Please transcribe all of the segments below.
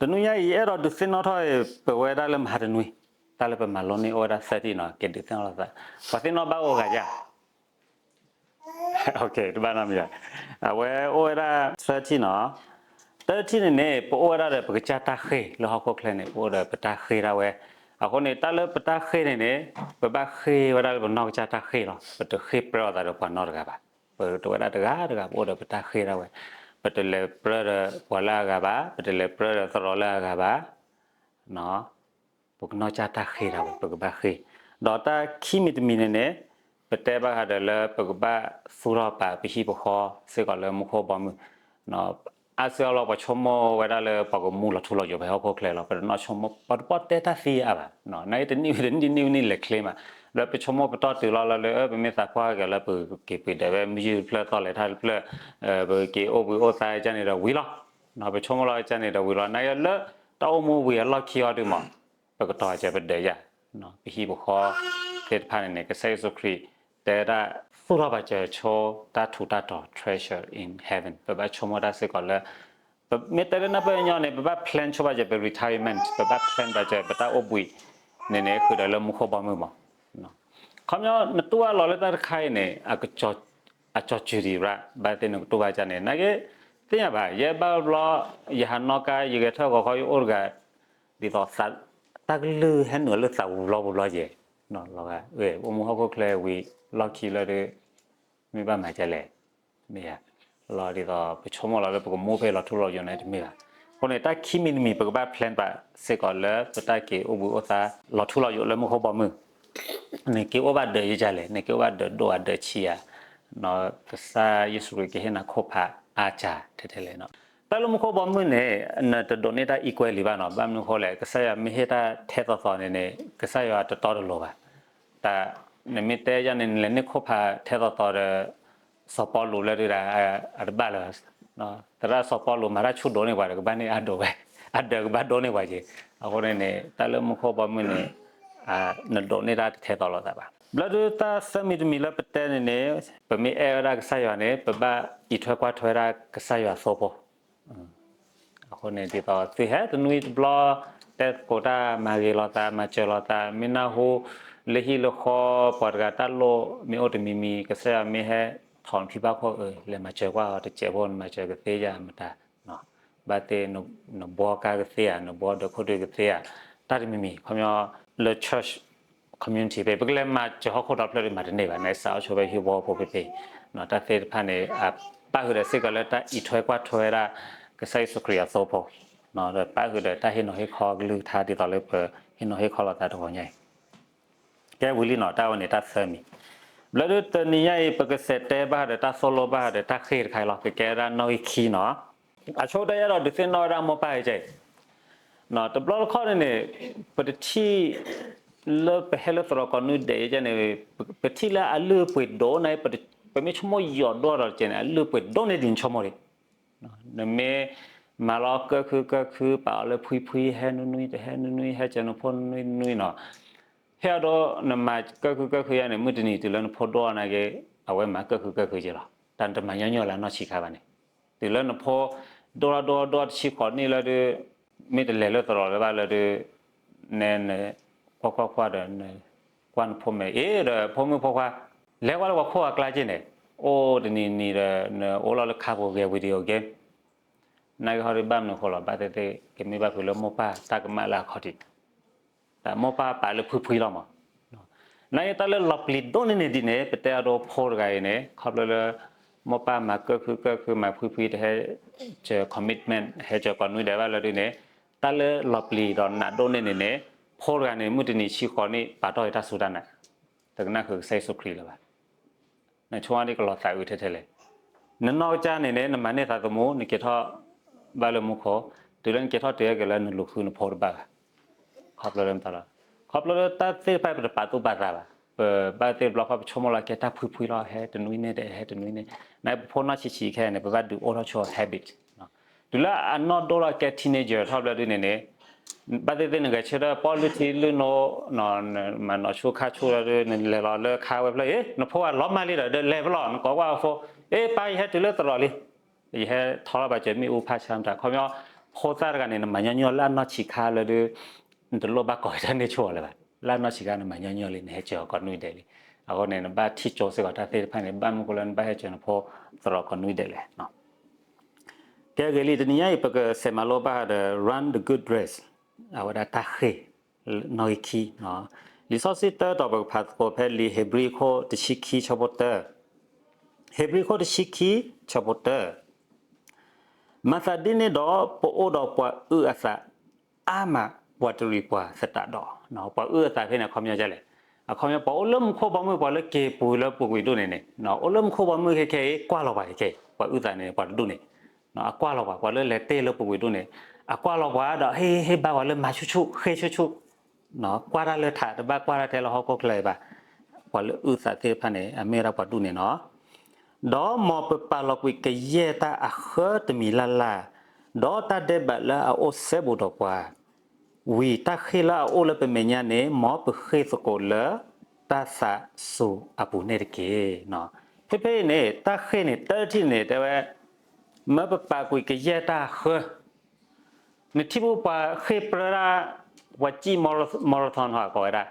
တနွံညါအံၤ အဲၣ်ဒိးဒုးသ့ၣ်နီၣ်ထီၣ်အံၤ ပဝဲဒၣ်လၢမဟါတနွံ, တၢ်လၢပမၤလိန့ၢ်အိၣ်ဝဲဒၣ်သၢထံၣ်နီၤ, က့ၤဒုးသ့ၣ်နီၣ်လိာ်သး, ပှၤသ့ၣ်နီၣ်ဘၣ်အိၣ်ဂၤယါ တဘၣ်နီတမံၤဘၣ်. အဝဲအိၣ်ဝဲဒၣ်သၢထံၣ်နီၤ. တၢထံၣ်န့ၣ်န့ၣ် ပအိၣ်ဝဲဒၣ်ဒီးပကစၢ်တၢ်ဃ့ၢ်လၢဟီၣ်ခိၣ်ချၢန့ၣ် ပအိၣ်ဒီးပတၢ်ဃ့ၢ်ဒၣ်ဝဲ. အဃိန့ၣ် တၢ်လၢပတၢ်ဃ့ၢ်န့ၣ်န့ၣ် ပဘၣ်ဃ့ၢ်ဝဲဒၣ်လၢပနီၢ်ကစၢ်တၢ်ဃ့ၢ်လီၤ. ပတဃ့ၢ်ပြၢအီၤသးဒီးပှၤနီတဂၤဘၣ်. ပတဝဲဒၣ်တဂၤတဂၤ ပအိၣ်ဒီးပတၢ်ဃ့ၢ်ဒၣ်ဝဲ. ပတလဲၤပြၢဒီးပှၤလၢအဂၤဘၣ်, ပတလဲၤပြၢဒီးသရိာ်လၢအဂၤဘၣ်. ပကနီၢ်ကစၢ်တၢ်ဃ့ၢ်ဒၣ်ဝဲ ပကဘၣ်ဃ့ၢ်. ဒီးတၢ်ခံမံၤတမံၤန့ၣ်န့ၣ် ပတဲဘၣ်ဃးဒီးလၢပကဘၣ်သူၣ်ထီၣ်ပာ်ပဟံၣ်ပဃီစ့ၢ်ကီးလၢမူခိၣ်ဘီမုၢ်. အါစုအါဘျီပှၤဆိကမိၣ်ဝဲဒၣ်လၢပှၤကမူလီၤထူလီၤယိာ်ဖဲဟီၣ်ခိၣ်ချၢလီၤ. ပတနီၣ်ဆိကမိၣ် ပှၤတပီၢ်တဲတၢ်သံအါဘၣ်. နာ်က့တနံၣ်ဝံၤတနံၣ်တနံၣ်ဝံၤန့ၣ်လဲၤချ့မး. လၢပဆိကမိၣ်ပတီၢ်တုၤလီၤလၢ လၢပမ့ၢ်သးပှၢ်က့ၤလၢပက့ၤပှ့ၤဒၢးဝဲမုၢ်ယုၢ်တဖျၢၣ်သီၣ်လဲၤထီၣ်တဖျၢၣ်, ပက့ၤအိၣ်ဘှံးအိၣ်သါကန့ၣ်ဒီးဝံၤလီၤ. ပဆိကမိၣ်လီၤကန့ၣ်ဒီးဝံၤလီၤ. နာ်က့လၢတၢ်အိၣ်မူဝံၤအလီၢ်ခံအီၤဒုးမး ပကတီၤစၢၤပဒၢးယၤ, ပဟံၣ်ပဃီသ့ၣ်တဖၣ်န့ၣ်န့ၣ် ကစၢ်ယ့ၣ်ၡူးခရံာ်တဲဒၣ် သူၣ်ထီၣ်ပာ်စၢၤဆိတၢ်ထူးတၢ်တီၤ treasure in heaven. ပဘၣ်ဆိကမိၣ်တၢ်စ့ၢ်ကီးလၢ ပမ့ၢ်တဲလၢနၢ်ပၢၢ်ညီန့ၣ် ပဘၣ် plan ဆိဘၣ်စၢၤပ retirement, ပဘၣ် plan ဘၣ်စၢၤပတၢ်အိၣ်ဘှံးန့ၣ်န့ၣ် ဃုာ်ဒီးလၢမူခိၣ်ဘီမုၢ်မး. ခီပညီ နတူၢ်ဘၣ်လီၤလၢတၢ်တခါအံၤန့ၣ် အကစီၤစုၤဒံးရၣ် ဘၣ်သ့ၣ်နကတူၢ်ဘၣ်ကန့ၣ် နာ်က့ သ့ၣ်ညါဘၣ် ယဲဘၣ်ဘျီ ယဟးနီၣ်ကါ ယဂဲၤထၢၣ်ဂီၤခီ ယအိၣ်တဂၤ ဒ်သိး တၢ်ကလုၢ်ဟဲနုာ်လၢသးဝံၤဘျီပူၤဘျီယဲၢ်, လီၤဂာ် အိၣ်မူဟီၣ်ခိၣ်ချၢဝံၤလီၢ်ခံလၢဒုး မ့ၢ်ဘၣ်မၤကလဲၣ်, မ့ၢ်ဧါ, လီၤဒ်သိး ပဆိကမိၣ်လီၤလၢပကမူဖဲလီၤထူလီၤယိာ်န့ၣ်တမ့ၢ်ဘၣ်. အဃိန့ၣ် တၢ်ခံမံၤတမံၤ ပကဘၣ် plan ဘၣ်စ့ၢ်ကီးလၢပတၢ်က့ၤအိၣ်ဘှံးအိၣ်သါ လီၤထူလီၤယိာ်လၢမူခိၣ်ဘီမုၢ် နက့ၤအိၣ်ဘၣ်ဒၢးယကလဲၣ်, နက့ၤအိၣ်ဘၣ်ဒၢးဒိၣ်ဧါဒၢးဆံးဧါ, ကစၢ်ယ့ၣ်ၡူးခရံာ်ကဟ့ၣ်နၤခိၣ်ဖးအါစှၤထဲထဲလဲၣ်. တၢ်လၢမူခိၣ်ဘီမုၢ်န့ၣ် နတဒိးန့ၢ်တၢ် equal လံဘၣ်နီၤ, ဘၣ်မနုၤအဃိလဲၣ်, ကစၢ်ယွၤမ့ၢ်ဟ့ၣ်တၢ်ထဲသိးသိးန့ၣ်န့ၣ် ကစၢ်ယွၤတတီတလိၤဘၣ်. တၢ် နမ့ၢ်တဲယၤန့ၣ် နလဲၤန့ၢ်ခိၣ်ဖးထဲသိးသိးဒီး စီၤပီလူးလၢဒုးဒၣ် အတဘၣ်လၢၤဘၣ်. သရၣ်စီၤပီလူးမၤတၢ်ဆူၣ်ဒိၣ်န့ၢ်ပှၤဒီး ကဘၣ်န့ၢ်အဒိးဝဲ, အဒၢးကဘၣ်ဒိၣ်န့ၢ်ပှၤက့ၤ. အဃိန့ၣ်န့ၣ် တၢ်လၢမူခိၣ်ဘီမုၢ်န့ၣ် နဒိးန့ၢ်တၢ်တထဲသိးလိာ်သးဘၣ်. ဘျီဒုးတၢ်သၢမံၤတမံၤလၢပတဲန့ၣ်န့ၣ် ပမ့ၢ်အဲၣ်ဝဲဒၣ်ကစၢ်ယွၤန့ၣ် ပဘၣ်အံးထွဲကွၢ်ထွဲဒၣ်ကစၢ်ယွၤသိဖိ အဃိန့ၣ် ဒ်သိးသုဟဲတနွံတဘျီ တဲသကိးတၢ်မၤဂ့ၤလိာ်သး မၤစၢၤလိာ်သး မ့ၢ်နၢ်ဟူ လၢဟံၣ်လၢဃီ ပှၤတဂၤတၢ်လိၣ်မ့ၢ်အိၣ်တမံၤမံၤ ကစၢ်ယွၤမ့ၢ်ဟဲထီၣ်နဖံဘၣ်ခိၣ်အၢ လဲၤမၤစၢၤကွၢ်အီၤတစဲးဖိ နမၤစၢၤကသ့ဧါမတၤ ဘၣ်သ့ၣ်နဘှီကါကသ့ဧါ နဘှီဒီးခိၣ်ဒုကသ့ဧါ တၢ်တမံၤမံၤ ခီပညီ လၢ church community ဖဲ ပကလဲၤမၤစၢၤဟီၣ်ခိၣ်ဒီဖျၢၣ်ဒုးမၤတန့ၢ်ဘၣ် နစးအီၣ်ဆိဖဲဟံၣ်ဝီဖိဖဲဖဲ တၢ်သ့ၣ်တဖၣ်န့ၣ် ပၣ်ဃုာ်ဒီးစ့ၢ်ကီးလၢတၢ်အံးထွဲကွၢ်ထွဲဝဲဒၣ် ကစၢ်ယ့ၣ်ၡူးခရံာ်အသိဖိ ဒီးပၣ်ဃုာ်ဒီးတၢ်ဟ့ၣ်နီၤဟ့ၣ်ခီကလုၢ်ကထါဒ်သိးလၢပဟ့ၣ်နီၤဟ့ၣ်ခီလိာ်သးတဂီၤညါအံၤ ကဲဝံၤလံနီၤ တၢ်ဝဲန့ၣ်တၢ်သၢမံၤ ဘျီဒုးတနံၤညါအံၤ ပကစးတဲဘၣ်ဃးဒီးတၢ်သိၣ်လိဘၣ်ဃးဒီးတၢ်ဃ့ၢ်တခါအံၤလီၤ ကကဲဝဲဒၣ်နီၣ်ဂံၢ်ခံနီၤ အဆိကတၢၢ်ယအဲၣ်ဒိးဒုးသ့ၣ်နီၣ်ဝဲဒၣ်မိၢ်ပၢ်အံၤကဲအံၤ တဘျီတခီၣ်န့ၣ်န့ၣ် ပတထံၣ် လၢပဟဲလၢသရိာ်ကီးနွံဒဲးယဲန့ၣ် ပထံၣ်လၢအလုၢ်အပှ့ၤဒိၣ်န့ၣ် ပမ့ၢ်ဆိကမိၣ်ယိာ်ဒိၣ်ဒီးတကဲန့ၣ် အလုၢ်အပှ့ၤဒိၣ်န့ၢ်ဒံးနဆိကမိၣ်ဒံး နမ့ၢ်မၤလီၤကၢၣ်ခုကၢၣ်ခု ပာ်အီၤလၢဖှံဖှံ ဟဲနွံနွံ တဟဲနွံနွံ ဟဲစၢၤနဖိနွံနွံနီၤ ဟ့ၣ်အီၤဒိ နမၤကၢၣ်ခုကၢၣ်ခုယါန့ၣ် မုၢ်တနံၤတုၤလၢနဖိဒိၣ်အီၤနာ်က့ အဝဲမၤကၢၣ်ခုကၢၣ်ခုက့ၤလီၤ တၢ်နတမၤညီညီလၢအနီၢ်ဆံးခါဘၣ်န့ၣ် တုၤလၢနဖိ ဒိၣ်ထီၣ်ဒိၣ်ထီၣ်ဒိၣ်ထီၣ်တဆံဃိးနံၣ်လၢဒုး မ့ၢ်တလဲၤလၢသရိာ်လၢၤဘၣ်လၢဒုး နဲန ကွၢ်ကွၢ်ကွၢ်ဒီး ကွၢ်နဖိမဲာ်အ့ၣ်ဒီး ဖိမုၣ်ဖိခွါ လဲၤကွၢ်လၢပှၤခိၣ်အကျါက့န့ၣ် အိၣ်တနံၤနံၤဒီး နအိၣ်လီၤလၢခါပူၤဂဲၤ video game နာ်က့ဟီဒုးဘၣ်မနုၤဃိလီၤ ဘၣ်သ့ၣ်သ့ၣ် ကမ့ၢ်ဘၣ်ဖုးလၢမိၢ်ပၢ်တၢ်ကမၣ်လၢအခီၣ်ထံး တၢ်မိၢ်ပၢ်ပာ်လၢဖှံဖှံလီၤမး နာ်က့တၢ်လၢလီၤပျံၤဒိၣ်န့ၢ်န့ၣ်ဒ်န့ၣ် ပတဲအဒိဖိတဂၤအံၤန့ၣ် ခီဖျိလၢ မိၢ်ပၢ်မၤကၢၣ်ခုကၢၣ်ခု မၤဖှံဖှံတဟဲစၢၤ commitment ဟဲစၢၤကီးနွံဒဲးဘၣ်လၢဒုးန့ၣ် တၢ်လၢလီၤပျံၤဒီးနးဒိၣ်န့ၢ်န့ၣ်န့ၣ် ဖိတဂၤန့ၣ် မုၢ်တနံၤဆံဃိးနံၣ် ပာ်ထီၣ်က့ၤတၢ်စူၢ်တၢ်နာ် တကနၣ်ဃုာ်ကစၢ်ယ့ၣ်ၡူးခရံာ်လၢၤဘၣ် နဆိကမိၣ်ဒ်ကလီၤသးအုးထဲထဲလဲၣ် နနီၢ်ကစၢ်န့ၣ်န့ၣ် နမၤန့ၢ်သးသမူ နက့ၤထီၣ်ဘၣ်လၢမူခိၣ် တုၤလၢနက့ၤထီၣ်တုၤဟဲက့ၤလၢနလူၤဃုနဖိတဘၣ်ဘၣ် ခီဖျိလၢမတၤလီၤ ခီဖျိလၢတၢ်သ့ၣ်တဖၣ်ပတပာ်သူၣ်ပာ်သးဘၣ် ပဘၣ်သ့ၣ်တဘျီဃီပဆိကမိၣ်လီၤကဲတၢ်ဖှံဖှံလီၤ ဟဲတနွံန့ၣ်တဟဲတနွံန့ၣ် နပဖိနီၢ်ဆံးဆံးခဲအံၤန့ၣ် ပဘၣ်ဒုးအိၣ်ထီၣ်ဆိ habit တုၤလၢအနီၢ်ဒိၣ်လီၤကဲ teenager ထီၣ်ဘျီဒုးန့ၣ်န့ၣ် ဘၣ်သ့ၣ်သ့ၣ်နဂဲၤဆၢထၢၣ်ပီၣ်လုၢ်ထံလုၢ်နိ မၤနီၣ်ဆူၣ်ခါဆူၣ်လီၤဒုး နလဲၤလီၤလၢခါဝဲဖျၢၣ်အံၤ နဖိအလီၤမၢ်လံဒီး ဒီးလဲၤဖဲလီၤ နကိးကွၢ်အဖိ အ့ ပၢ်ယဟဲတုၤလၢသရိာ်လံ ယဟဲထီၣ်လီၤဘၣ်စၢၤမ့ၣ်အူဖးဆါမတၤ ခီပညီ ဖိသၣ်တဂၤန့ၣ် နမၤညီညီလၢအနီၢ်ဆံးခါလၢဒုး နတလိၣ်ဘၣ်ကိးတၢ်န့ၢ်ဆိအီၤလၢၤဘၣ်. လၢအနီၢ်ဆံးခါနမၤညီညီလံ နဟဲစၢၤအီၤကိးနွံဒဲးလံ. အဃိန့ၣ် နဘၣ်ထံၣ်ကၠိစ့ၢ်ကီးတၢ်သ့ၣ်တဖၣ်န့ၣ် ဘၣ်မနုၤဃိလၢနဘၣ်ဟဲစၢၤနဖိသရိာ်ကိးနွံဒဲးလဲၣ်. ကဲဂ့ၤလံ တနံၤညါအံၤ ပကဆဲးမၤလိဘၣ်ဃးဒီး run the good race အဝဲဒၣ်တၢ်ဃ့ၢ် နီၣ်ဂံၢ်ခံ လံာ်စီဆှံတၢ်တီၢ်ပကဖးသကိးဖဲလံာ်ဧ့ၤဘြံၤခိၣ်တဆံခံဆၢဖိတၢ, ဧ့ၤဘြံၤခိၣ်တဆံခံဆၢဖိတၢ, မၤသးဒ်န့ၣ်ဒီး ပအိၣ်ဒီးပှၤအုၣ်အသးအါမး ပှၤတရံးပှၤသတးဒီး, ပှၤအုၣ်အသးဖဲန့ၣ် အခီပညီဒ်လဲၣ်, အခီပညီ ပှၤအိၣ်လၢမူခိၣ်ဘီမုၢ် ပှၤလၢက့ၤပှၤလၢပူၤကွံာ်ဒိၣ်န့ၣ်န့ၣ်, အိၣ်လၢမူခိၣ်ဘီမုၢ်ခဲခဲအံၤ ကွၢ်လီၤပှၤခဲခဲအံၤ ပှၤအုၣ်သးန့ၣ် ပှၤတဒူၣ်န့ၣ်, အကွၢ်လီၤပှၤ ပှၤလၢလဲၤတ့ၢ်လၢပူၤကွံာ်ဒိၣ်န့ၣ်, အကွၢ်လီၤပှၤဒီး ဟ့ၣ် ဟ့ၣ်ဘါပှၤလၢမၤဆူၣ်ဆူၣ် ဃ့ၢ်ဆူၣ်ဆူၣ် ကွၢ်တၢ်လၢထး တဘၣ်ကွၢ်တၢ်ထဲလၢဟီၣ်ခိၣ်ချၢအံၤဘၣ်. ပှၤလၢအုၣ်သးသ့ၣ်တဖၣ်န့ၣ် အမ့ၢ်ဝဲဒၣ်ပှၤဒူၣ်န့ၣ်လီၤ. ဒီးမ်ပပာ်လီၤကွံာ်ကယဲၢ်တၢ်အဃၢတမံၤလၢ်လၢ်, ဒီးတၢ်ဒဲးဘးလၢအအိၣ်စဲဘူးဒီးပှၤ, ဝံၤတၢ်ဃ့ၢ်လၢအအိၣ်လၢပမဲာ်ညါန့ၣ် မ်ပဃ့ၢ်သကိးလၢတၢ်သးစူၤအပူၤန့ၣ်တက့ၢ်. ဖဲဖဲအံၤန့ၣ် တၢ်ဃ့ၢ်န့ၣ် တၢ်ထံၣ်န့ၣ် တဲဝဲ မ်ပပာ်ကွံာ်ကယဲၢ်တၢ်အဃၢ နထံၣ်ဖိပှၤဃ့ၢ်ပြၢဒၣ် ပှၤစံၣ် marathon ဟီကိးဝဲဒၣ်,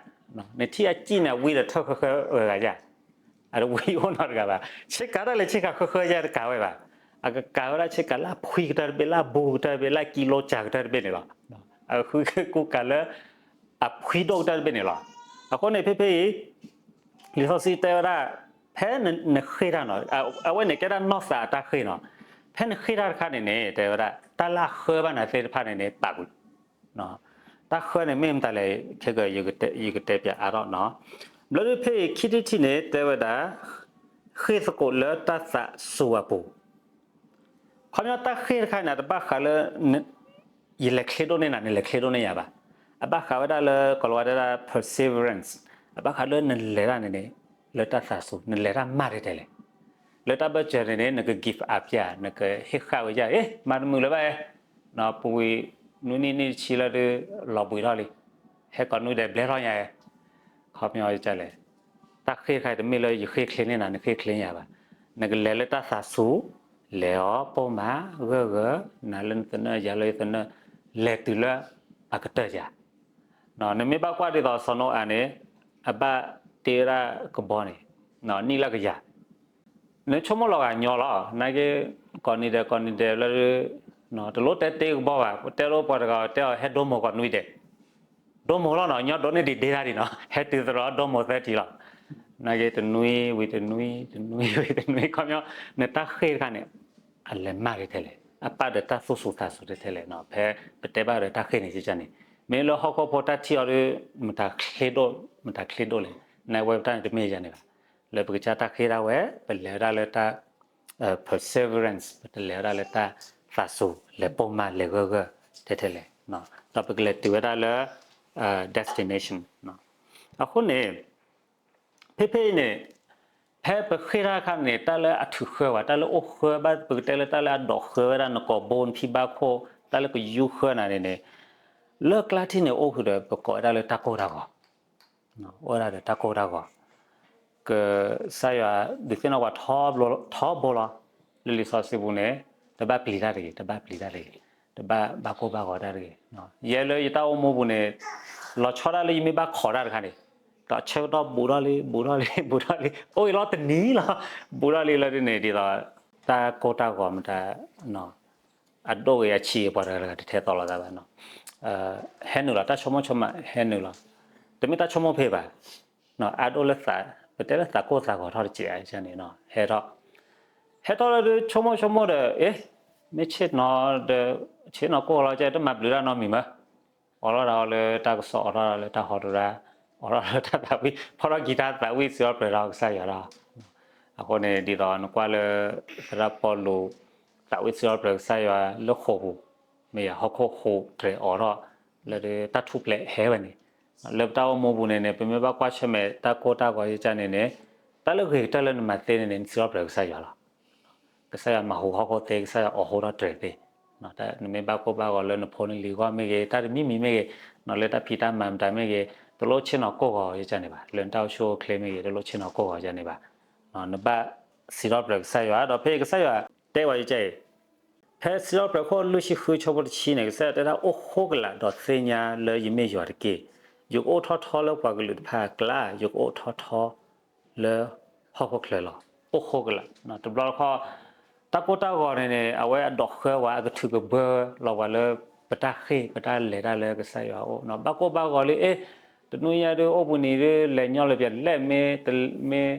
နထံၣ်အစံၣ်န့ၣ် အဝံဒီးထၢၣ်ဃၢဃၢဝဲဂၤယါ, အတဝံအိၣ်နီတဂၤဘၣ်. ဆ့ကၤတၢ်လဲၤဆ့ကၤဃၢဃၢယါတကးဝဲဘၣ်. အကကၤဝဲဒၣ်ဆ့ကၤလၢအဖှံကတၢၢ်တဘ့ၣ် လၢအဘူးကတၢၢ်တဘ့ၣ် လၢအကံလိစှၤကတၢၢ်တဘ့ၣ်န့ၣ်လီၤ. အဃုကူကၤလၢ အဖှံဒိၣ်ကတၢၢ်တဘ့ၣ်န့ၣ်လီၤ. အဃိန့ၣ် ဖဲဖဲအံၤ လံာ်စီဆှံတဲဝဲဒၣ် ဖဲနဃ့ၢ်တၢ်နီၤ, အဝဲန့ၣ်ကဲဒၣ်နီၢ်သးအတၢ်ဃ့ၢ်နီၤ. ဖဲနဃ့ၢ်တၢ်တခါန့ၣ်န့ၣ် တဲဝဲဒၣ် တၢ်လၢအဃၢဘၣ်နၤသ့ၣ်တဖၣ်န့ၣ်န့ၣ် ပာ်ကွံာ် တၢ်ဃၢန့ၣ်မ့ၢ်မတၤလဲၣ် ခဲက ယကတဲပၠးအါထီၣ်နီၤ. ဘျီဒုးဖဲအံၤခံထံၣ်ထံၣ်န့ၣ် တဲဝဲဒၣ် ဃ့ၢ်သကိးလၢတၢ်သးစူၤအပူၤ. ခီပညီတၢ်ဃ့ၢ်တခါန့ၣ် တဘၣ်ဃးလၢ ယလဲၤချ့ဒိၣ်န့ၢ်နၤ နလဲၤချ့ဒိၣ်န့ၢ်ယၤဘၣ်. အဘၣ်ဃးဝဲဒၣ်လၢ ကိၤလၤဝါတဲဒၣ် perseverance အဘၣ်ဃးလၢနလဲၤတၢ်န့ၣ်န့ၣ် လၢတၢ်သးစူၤ နလဲၤတၢ်မးထဲထဲလဲၣ်. လၢတၢ်ဘၢၣ်စၢၤန့ၣ်န့ၣ် နက give up ယါ နကဟ့ၣ်ဃာ်ဝဲယါ အ့ မၤတမုာ်လၢၤဘၣ်ဧါ, ပူၤကွံာ်နွံနံၣ်နံၣ်တဆံလၢဒုး လီၤဘှံးထီၣ်လံ, ဟဲကိးနွံဒဲးဘျဲထီၣ်ညါဧါ. ခီပညီဒ်လဲၣ်, တၢ်ဃ့ၢ်တခါတမ့ၢ်လၢယဃ့ၢ်ချ့န့ၢ်နၤ နဃ့ၢ်ချ့န့ၢ်ယၤဘၣ်. နကလဲၤလၢတၢ်သးစူၤ, လဲၤအီၤ ပိာ်မၤ ဂၢၢ်ဂၢၢ်, နၤလၢနသနၢၣ် ယၤလၢယသနၢၣ်, လဲၤတုၤလၢအကတၢၢ်ယၤ. နမ့ၢ်ဘၣ်ကွၢ်ဒ်သိးစီၤနိအၤန့ၣ် အဘၣ်တ့ဝဲဒၣ်ကဘီန့ၣ် နံၣ်လၢကယၤ နဆိကမိၣ်လီၤဂာ်ညီလီၤ. နာ်က့ ကိးနံၤဒဲး ကိးနံၤဒဲးလၢ တလိၣ်တဲတ့ကဘီဘၣ်, ပတဲလိပှၤတဂၤတဲအီၤ ဟဲဒိမိၢ်ကိးနွံဒဲး, ဒိမိၢ်လီၤနီၤ, ညီဒိးန့ၢ်ဒံးဒ့တၢ်ဒံးနီၤ, ဟဲတုၤသရိာ်ဒိမိၢ်သၢထံၣ်လီၤ. နာ်က့ တနွံဝံၤတနွံ တနွံဝံၤတနွံ ခီပညီ နတၢ်ဃ့ၢ်တခါန့ၣ် အလဲၤမးထဲထဲလဲၣ်, အပၣ်ဒီးတၢ်သူၣ်စူၤသးစူၤထဲထဲလဲၣ်နီၤ. ဖဲပတဲဘၣ်ဒီးတၢ်ဃ့ၢ်န့ၣ် ကန့ၣ် မ့ၢ်လၢဟီၣ်ခိၣ်ဖိတၢ်ထံၣ်အီၤဒီး မတၤချ့ဒိၣ် မတၤချ့ဒိၣ်လဲၣ်, နဝဲပတၢ်န့ၣ်တမ့ၢ်ယါန့ၣ်ဘၣ်. လၢပကစၢ်တၢ်ဃ့ၢ်ဒၣ်ဝဲ ပလဲၤဝဲဒၣ်လၢတၢ် perseverance ပတလဲၤဝဲဒၣ်လၢတၢ်သးစူၤ လဲၤပိာ်မၤလဲၤဂၢၢ်ဂၢၢ်ထဲထဲလဲၣ်, ဒီးပကလဲၤတုၤဝဲဒၣ်လၢ destination. အဃိန့ၣ် ဖဲဖဲအံၤန့ၣ် ဖဲပဃ့ၢ်တၢ်တခါန့ၣ် တၢ်လၢအထုးဃၢဘၣ် တၢ်လၢအိၣ်ဃၢဘၣ် ပကတဲလၢတၢ်လၢအဒိးဃၢဝဲဒၣ်နကိာ်ဘိ နဖံဘၣ်ခိၣ် တၢ်လၢကယူဃၢနၤန့ၣ်န့ၣ် လၢကျါထံၣ်န့ၣ် အိၣ်ဃုာ်ဒီး ပကိးဝဲဒၣ်လၢတၢ်ကိၢ်တၢ်ဂီၤ, အိၣ်ဝဲဒၣ်ဒီးတၢ်ကိၢ်တၢ်ဂီၤ, ကစၢ်ယွၤဒုးသ့ၣ်နီၣ်ပှၤထီဘိလီၤ, လၢလံာ်စီဆှံပူၤန့ၣ် တဘၣ်ပျံၤတၢ်တဂ့ၤ, တဘၣ်ပျံၤတၢ်တဂ့ၤ, တဘၣ်ဘၣ်ကိၢ်ဘၣ်ဂီၤတၢ်တဂ့ၤ. ယဲလၢယတၢ်အိၣ်မူပူၤန့ၣ် လီၤဆီဒၣ်လၢယမ့ၢ်ဘၣ်ခိးတၢ်တခါန့ၣ် ဒီးဆၢကတီၢ်ဘူးထီၣ်လံ ဘူးထီၣ်လံ ဘူးထီၣ်လံ အိၣ်အံၤလီၤတနံၤလီၤ, ဘူးထီၣ်လံလၢဒ်န့ၣ်ဒ်သိး တၢ်ကိၢ်တၢ်ဂီၤမတၤ အဒိၣ်ဂ့ၤအဆံးပှၤတဂၤတဂၤတထဲသိးလိာ်သးဘၣ်နီၤ. ဟဲနုာ်လီၤ တၢ်ဆိကမိၣ်ဆိကမးဟဲနုာ်လီၤ, တမ့ၢ်တၢ်ဆိကမိၣ်ဖဲဘၣ်, အါဒိၣ်လၢသး ပတဲလၢသးကိၢ်သးဂီၤထီၣ်တစဲးန့ၣ် ဟဲထီၣ်, ဟဲထီၣ်လၢဒုးဆိကမိၣ်ဆိကမိၣ်ဒီး အ့ မ့ၢ်ဆ့ၣ်နီၤဒီး ဆ့ၣ်နီၤကိၢ်လီၤ ကတမၤဘျုးတၢ်နီတမံၤမး, အိးထီၣ်ဒီးအီၤလၢတၢ်ကစီၣ် အိးထီၣ်ဒီးလၢတၢ်ဟီတရါ, အိးထီၣ်ဒီးလၢတၢ်သးဝံၣ် ဖီၣ်ထီၣ်ကံၤတၢ်သးဝံၣ်စံးထီၣ်ပတြၢၤဒီးကစၢ်ယွၤဒီး အဃိန့ၣ် ဒ်သိးနကွၢ်လၢ သရၣ်ပီလူး သးဝံၣ်စံးထီၣ်ပတြၢၤကစၢ်ယွၤလၢဃိာ်ပူၤ, မ့ၢ်ယဟီၣ်ခိၣ်ဟူးတြဲၤအိးထီၣ် လၢတၢ်ထူၣ်ဖျဲးဟဲဝဲန့ၣ်, လၢပတၢ်အိၣ်မူပူၤန့ၣ်န့ၣ် ပမ့ၢ်ဘၣ်ကွၢ်ဆၢၣ်မဲာ်တၢ်ကိၢ်တၢ်ဂီၤယကန့ၣ်န့ၣ်, တၢ်လၢဂ့ၤကတၢၢ်လၢနမၤသ့န့ၣ်န့ၣ် နစံးထီၣ်ပတြၢၤကစၢ်ယွၤလီၤ. ကစၢ်ယွၤမၤဟူးဟီၣ်ခိၣ်သ့ ကစၢ်ယွၤအိးထီၣ်တြဲၤသ့, နမ့ၢ်ဘၣ်ကိၢ်ဘၣ်ဂီၤလၢနဖိနလံၤအဂီၢ်မ့ၢ်ဂ့ၤ, တၢ်တမံၤမံၤမ့ၢ်ဂ့ၤ, လၢတၢ်ဖံးတၢ်မၤမတၤမ့ၢ်ဂ့ၤ, တလိၣ်ဆ့ၣ်နီၤကိၢ်ဂီၤယကန့ၣ်ဘၣ်, လၢနတၢ်အိၣ်ဆူၣ်အိၣ်ချ့မ့ၢ်ဂ့ၤ တလိၣ်ဆ့ၣ်နီၤကိၢ်ဂီၤယကန့ၣ်ဘၣ်. နဘၣ်စံးထီၣ်ပတြၢၤကစၢ်ယွၤ ဒီးဖဲကစၢ်ယွၤတဲဝဲယကအံၤ, ဖဲ ဖဲစံးထီၣ်ပတြၢၤခိၣ်လွံၢ်ဆံဃုဆၢဖိတဆံန့ၣ် ကစၢ်ယွၤတဲဒၣ်အိၣ်ဃိကလာ်ဒီးသ့ၣ်ညါလၢယမ့ၢ်ယွၤတက့ၢ်. ယကအိၣ်ထီၣ်ထီလၢပှၤကလုာ်တဖၣ်အကျါ, ယကအိၣ်ထီၣ်ထီလၢဟီၣ်ခိၣ်ချၢလီၤ. အိၣ်ဃိကလာ်, တဘျီတခီၣ် တၢ်ကိၢ်တၢ်ဂီၤန့ၣ်န့ၣ် အဝဲအဒိးဃၢဝဲ အကထုးကဘၢလီၤပှၤလၢ ပတၢ်ဃ့ၢ် ပတၢ်လဲၤတၢ်လၢကစၢ်ယွၤအအိၣ်, ဘၣ်ကိၢ်ဘၣ်ဂီၤလံ, အ့ တနွံညါဒုးအိၣ်ဘှံးနံၤဒုး လဲၤညီလၢပျၢၤလဲၣ် မ့ၢ် မ့ၢ်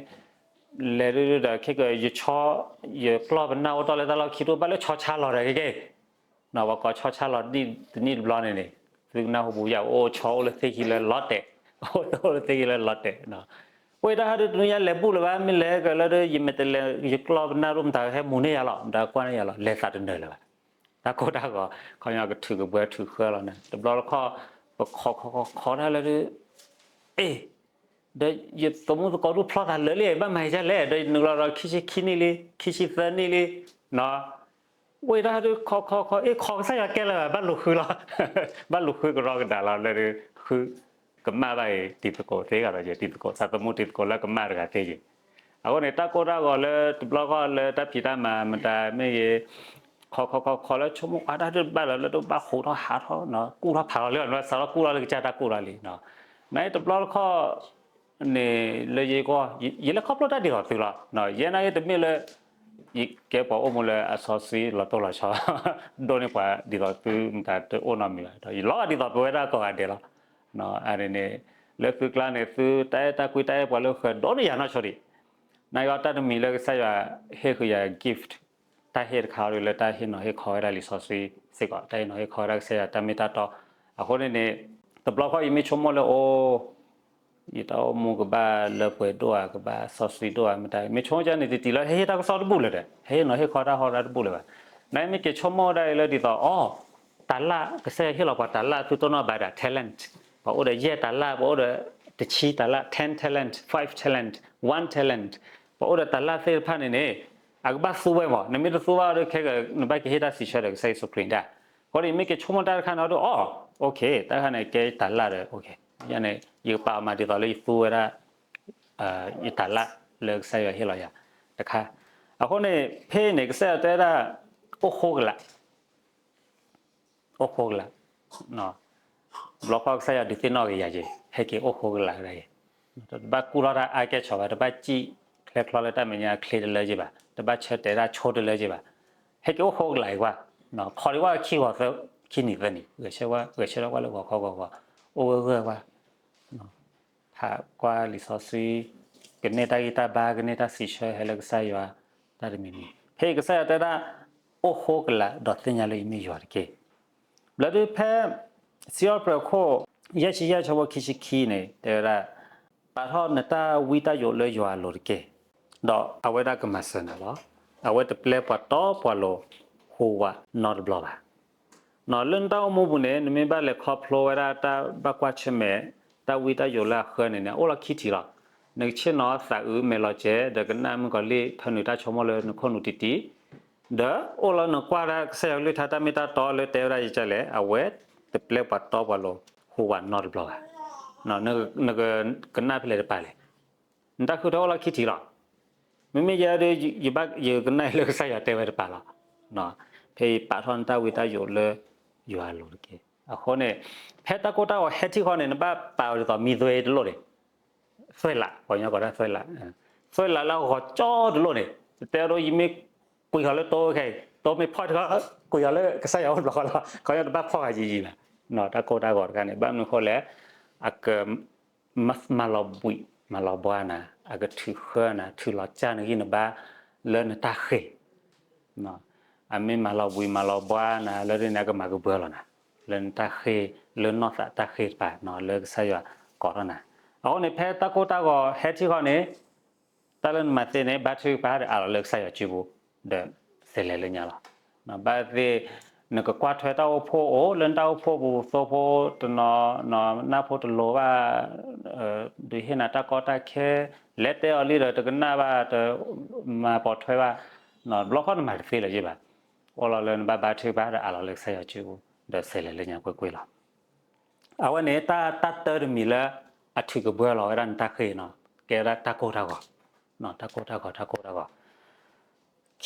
လဲၤဒုးဒီး ခဲကယဆီ ယကျီၢ်ပနၢ်အိၣ်တ့ၢ်လၢတၢ်လီၢ်ခံတအိၣ်ဘၣ် လၢဆီဆါလီၤဒီး ခဲကဲ ပှၤကိးဆီဆါလီၤတနံၣ်တဘျီန့ၣ်န့ၣ်, သုကနၢ်ဟူပူၤယၤ အိၣ်ဆီအိၣ်လၢသ့ၣ်ခံလၢလီၤတဲာ်, အိၣ်လၢသ့ၣ်ခံလၢလီၤတဲာ်. အိၣ်တၢ်ဟဲဒုးတနွံညါလဲၤဘူၣ်လၢၤဘၣ် မ့ၢ်လဲၤကလၢဒုး ယမဲာ်တဲးလဲး ယကျီၢ်ပနၢ်ဒိၣ်မတၤဟဲမူၤန့ၢ်ယၤလီၤ, မတၤကွၢ်န့ၢ်ယၤလီၤ, လဲၤသးတနၢၤလၢၤဘၣ်. တၢ်ကိၢ်တၢ်ဂီၤ ခီညီကထုးကဘၢထုးဃၢလီၤန့ၣ် တဘျီတခီၣ် ပခိးခိးခိးခိးတၢ်လၢဒုး အ့ ဒီးယသမူသကိးဒုးဖျီသးလၢာ်လံ ဘၣ်မၤယကလဲၣ်, ဒီးယနုာ်လီၤဒီးခံဆံခံနံၣ်လံ ခံဆံသၢနံၣ်လံ, ဝဲတၢ်ဒုးခိးခိးခိး အ့ ခိးကစၢ်ယွၤကဲလၢၤဘၣ် ဘၣ်လူၤဃုလီၤ, ဘၣ်လူၤဃုကရီကဒါလီၤလၢဒုး ဃုကမၣ်ဘၣ်အံၤ တံၤသကိးသ့ဂၤဒီးယဲ တံၤသကိး သးသမူတံၤသကိးလၢကမၣ်တဂၤသ့ယဲ. အဃိန့ၣ် တၢ်ကိၢ်တၢ်ဂီၤလၢတဘျီဃီလၢတၢ်ဖံးတၢ်မၤမတၤမ့ၢ်ဂ့ၤ ခိးခိးခိးခိးလၢဆိကမိၣ် အတၢ်ဒုးဘၣ်လီၤလၢဒုးဘၣ်ဟးထီၣ်ဟးထီၣ် ကူၣ်ထီၣ်ဖးလီၤလံ စးထီၣ်ကူၣ်ထီၣ်လၢကစၢ်တၢ်ကူၣ်ထီၣ်လံ. နာ်က့တဘျီတခီၣ်န့ၣ် လၢယကီၢ် ယလဲၤခီဖျိတၢ်ဒ်သိးသုလီၤ. ယဲနာ်က့တမ့ၢ်လၢ ယကဲပှၤအိၣ်မူလၢအစီဆှံလီၤတိၢ်လီၤဆီ ဒိၣ်န့ၢ်ပှၤဒ်သိးသုမတၤတအိၣ်နီတမံၤဘၣ်, ဒီးယလီၤဂာ်ဒ်သိးပဝဲဒၣ်ကိးဂၤဒဲးလီၤ. အန့ၣ်န့ၣ် လၢသုကျါန့ၣ် သုတၢ်အဲၣ်တၢ်ကွံတၢ်အဲၣ်ပှၤလၢဃၢၤ ဒိၣ်န့ၢ်ယၤနီၢ်ဆိဒံး နာ်က့တၢ်တမံၤလၢကစၢ်ယွၤဟ့ၣ်ဃုာ်ယၤ gift တၢ်ဟ့ၣ်တခါအံၤလၢတၢ်ဟ့ၣ်နီၤဟ့ၣ်ခီဝဲဒၣ်လံာ်စီဆှံစ့ၢ်ကီး တၢ်ဟ့ၣ်နီၤဟ့ၣ်ခီဝဲဒၣ်ကစၢ်ယွၤတၢ်မ့ၢ်တၢ်တီ. အဃိန့ၣ်န့ၣ် တဘျီဃီယမ့ၢ်ဆိကမိၣ်လၢအိၣ် ယတၢ်အိၣ်မူကဘၣ်လၢပှဲၤဒိၣ်ဧါ ကဘၣ်စီဆှံဒိၣ်ဧါ မတၤ မ့ၢ်ဆိကမိၣ်န့ၣ် တတံၤလီၤ ဟ့ၣ်ဟ့ၣ်တၢ်ကစီၣ်တဘူၣ်လၢၤဒီး ဟ့ၣ်နီၤဟ့ၣ်ခီတၢ်ဟီတၢ်တဘူၣ်လၢၤဘၣ်. နာ်က့မ့ၢ်က့ၤဆိကမိၣ်ဝဲဒၣ်အံၤလၢဒ်သိး အိ တၤလၣ် ကစၢ်ယွၤဟ့ၣ်လီၤပှၤတၤလၣ် သုတိၢ်နီၣ်ဘၣ်ဒီး talent ပှၤအိၣ်ဒီးယဲၢ်တၤလၣ် ပှၤအိၣ်ဒီးတဆံတၤလၣ် ten talent, five talent, one talent, ပှၤအိၣ်ဒီးတၤလၣ်သ့ၣ်တဖၣ်န့ၣ်န့ၣ် အကဘၣ်သူဝဲမး နမ့ၢ်တသူဘၣ်ဒီး ခဲကနဘၣ်က့ၤဟ့ၣ်တၢ်စံးဆၢဒီးကစၢ်ယ့ၣ်ၡူးခရံာ်ဒၣ်. အဃိန့ၣ် မ့ၢ်က့ၤဆိကမိၣ်တၢ်တခါန့ၣ်ဒီး အိ okay တၢ်တခါန့ၣ် ကဲတၤလၣ်ဒီး ယန့ၣ် ယကပာ်အီၤမးဒ်သိးလၢယသူဝဲဒၣ် ယတၤလၣ်လၢကစၢ်ယွၤဟ့ၣ်လီၤယၤတခါ. အဃိန့ၣ် ဖဲအံၤန့ၣ် ကစၢ်ယွၤတဲဝဲဒၣ် အိၣ်ဃိကလာ် အိၣ်ဃိကလာ်, ဘျီဃီကစၢ်ယွၤဒုးသ့ၣ်နီၣ်က့ၤယၤက့ၤ ဟဲက့ၤအိၣ်ဃိကလာ်ဝဲဒၣ်က့ၤ, တဘၣ်ကူၣ်ထီၣ်တၢ်အါကဲဆိးဘၣ် တဘၣ်စံၣ်ချဲချီလၢတၢ်မဲာ်ညါချ့တလၢက့ၤဘၣ်, တဘၣ်ဆၢတဲာ်တၢ်ဆိတလၢက့ၤဘၣ်, ဟဲက့ၤအိၣ်ဃိကလာ်အံၤကွၢ်, ခိးဒံးကွၢ်ခံဂီၤသၢ ခံနံၤသၢနံၤ ဂဲၤဆၢထၢၣ်ကွၢ်လၢဂီၤခီဂီၤဂီၤ အိၣ်ဂၢၢ်ဂၢၢ်ကွၢ် ဖးကွၢ်လံာ်စီဆှံ, ကန့ၢ်တၢ်ဂံၢ်တၢ်ဘါ ကန့ၢ်တၢ်စံးဆၢဟဲလၢကစၢ်ယွၤ တၢ်တမံၤမံၤ, ဖဲအံၤကစၢ်ယွၤတဲဒၣ် အိၣ်ဃိကလာ်ဒီးသ့ၣ်ညါလၢယမ့ၢ်ယွၤတက့ၢ်. ဘျီဒုးဖဲ စံးထီၣ်ပတြၢၤခိၣ် ယဲၢ်ဆံယဲၢ်ဆၢဖိခံဆံခံန့ၣ် တဲဝဲဒၣ် ပာ်ထီၣ်နတၢ်ဝံတၢ်ယိးလၢယွၤအလိၤတက့ၢ်, ဒီးအဝဲဒၣ်ကမၤစၢၤနၤလီၤ. အဝဲတပျဲပှၤတီပှၤလိၤ ဟူးဝးနီတဘျီဘၣ်. လၢနတၢ်အိၣ်မူပူၤန့ၣ် နမ့ၢ်ဘၣ်လဲၤခီဖျိဝဲဒၣ်တၢ်ဘၣ်ကွၢ်ဆၢၣ်မဲာ် တၢ်ဝံတၢ်ယိးလၢအဃၢန့ၣ်န့ၣ် အိၣ်လီၤခံထံၣ်လီၤ. နကဆ့ၣ်နီၤသးအုးမဲာ်လီၤကဲ ဒီးကနၣ်မုၣ်ကီၤလံၢ်ထၢနုာ်တၢ်ဆိကမိၣ်လၢနခိၣ်နူာ်တံၢ်တံၢ်, ဒီးအိၣ်လၢနကွၢ်ဒၣ်ကစၢ်ယွၤကလုၢ်ကထါတၢ်မ့ၢ်တၢ်တီလၢတဲဝဲဒၣ်ယကလဲၣ် အဝဲတပျဲပှၤတီပှၤလိၤ ဟူးဝးနီတဘျီဘၣ်. နက နကနၢ်ဖဲလဲၣ်တပၤလဲၣ်. နတၢ်ဃုထၢအိၣ်လီၤခံထံၣ်လီၤ. မ့မ့ၢ်ယဲဒုး ယဘၣ်ယကနၣ်လၢကစၢ်ယွၤတဲဝဲတပၤလီၤ. ဖဲအံၤပာ်ထီၣ်နတၢ်ဝံတၢ်ယိးလၢယွၤအလိၤတက့ၢ်. အဃိန့ၣ် ဖဲတၢ်ကိၢ်တၢ်ဂီၤဟဲထံၣ်ဃီန့ၣ် နဘၣ်ပာ်အီၤဒ်သိးမံသွဲတလိၣ်န့ၣ် သွဲၣ်လး ပှၤကညီကိးတၢ်သွဲၣ်လး, သွဲၣ်လးလၢအဂီၤကၠီတလိၣ်န့ၣ် တတဲအဒိ ယမ့ၢ်ကွံာ်ဃီၤလၢတိခဲအံၤ တိမ့ၢ်ဖီၣ်တခီ ကွံာ်ဃီၤလၢကစၢ်ယွၤအိၣ်တဘျီဃီလီၤ. ခီညီတဘၣ်ဖီၣ်ဃာ်ယံာ်ယံာ်ဘၣ်. တၢ်ကိၢ်တၢ်ဂီၤတခါန့ၣ် ဘၣ်မနုၤအဃိလဲၣ် အက မၤလီၤဘှံးမၤလီၤဘှါနၤ, အကထုးဃၢနၤ ထုးလီၤစၢ်နဂံၢ်နဘါလၢနတၢ်ဃ့ၢ် အမ့ၢ်မၤလီၤဘှံးမၤလီၤဘှါနၤ လၢဒ်န့ၣ် အကမၤကဘၢလီၤနၤ လၢနတၢ်ဃ့ၢ် လၢနီၢ်သးတၢ်ဃ့ၢ်တပၤ လၢကစၢ်ယွၤကိးထီၣ်နၤ. အဃိန့ၣ် ဖဲတၢ်ကိၢ်တၢ်ဂီၤဟဲထံၣ်ဃီန့ၣ် တၢ်လၢနမၤသ့န့ၣ် ဘါထုကဖၣ်ဒီးအးလီၤလၢကစၢ်ယွၤစုပူၤ ဒီးဆဲးလဲၤလၢညါလီၤ. ဘၣ်သ့ၣ် နကကွၢ်ထွဲတၢ်အိၣ်ဖှိၣ်အိၣ် လၢနတၢ်အိၣ်ဖှိၣ်ပူၤ သိဖိတနီၤ နၢ်ဖိတလိၤဘၣ် ဒုးဟ့ၣ်နၤတၢ်ကီတၢ်ခဲ လဲၤတဲအီၤလံဒီးတကနၣ်ဘၣ် တမၤပိာ်ထွဲဘၣ် ဘျီခီနမၤတသ့လၢၤယ့ၢ်ဘၣ်. အိၣ်လီၤလၢနဘၣ်ဘါထုကဖၣ်ဒီးအးလီၤလၢကစၢ်ယွၤစုပူၤ ဒီးဆဲးလဲၤလၢညါကွ့ၢ်ကွ့ၢ်လီၤ. အဝဲန့ၣ် တၢ် တၢ်တၢတမံၤလၢ အထုးကဘၢလီၤဝဲဒၣ်နတၢ်ဃ့ၢ်နီၤ ကဲဝဲဒၣ်တၢ်ကိၢ်တၢ်ဂီၤ, တၢ်ကိၢ်တၢ်ဂီၤ တၢ်ကိၢ်တၢ်ဂီၤ.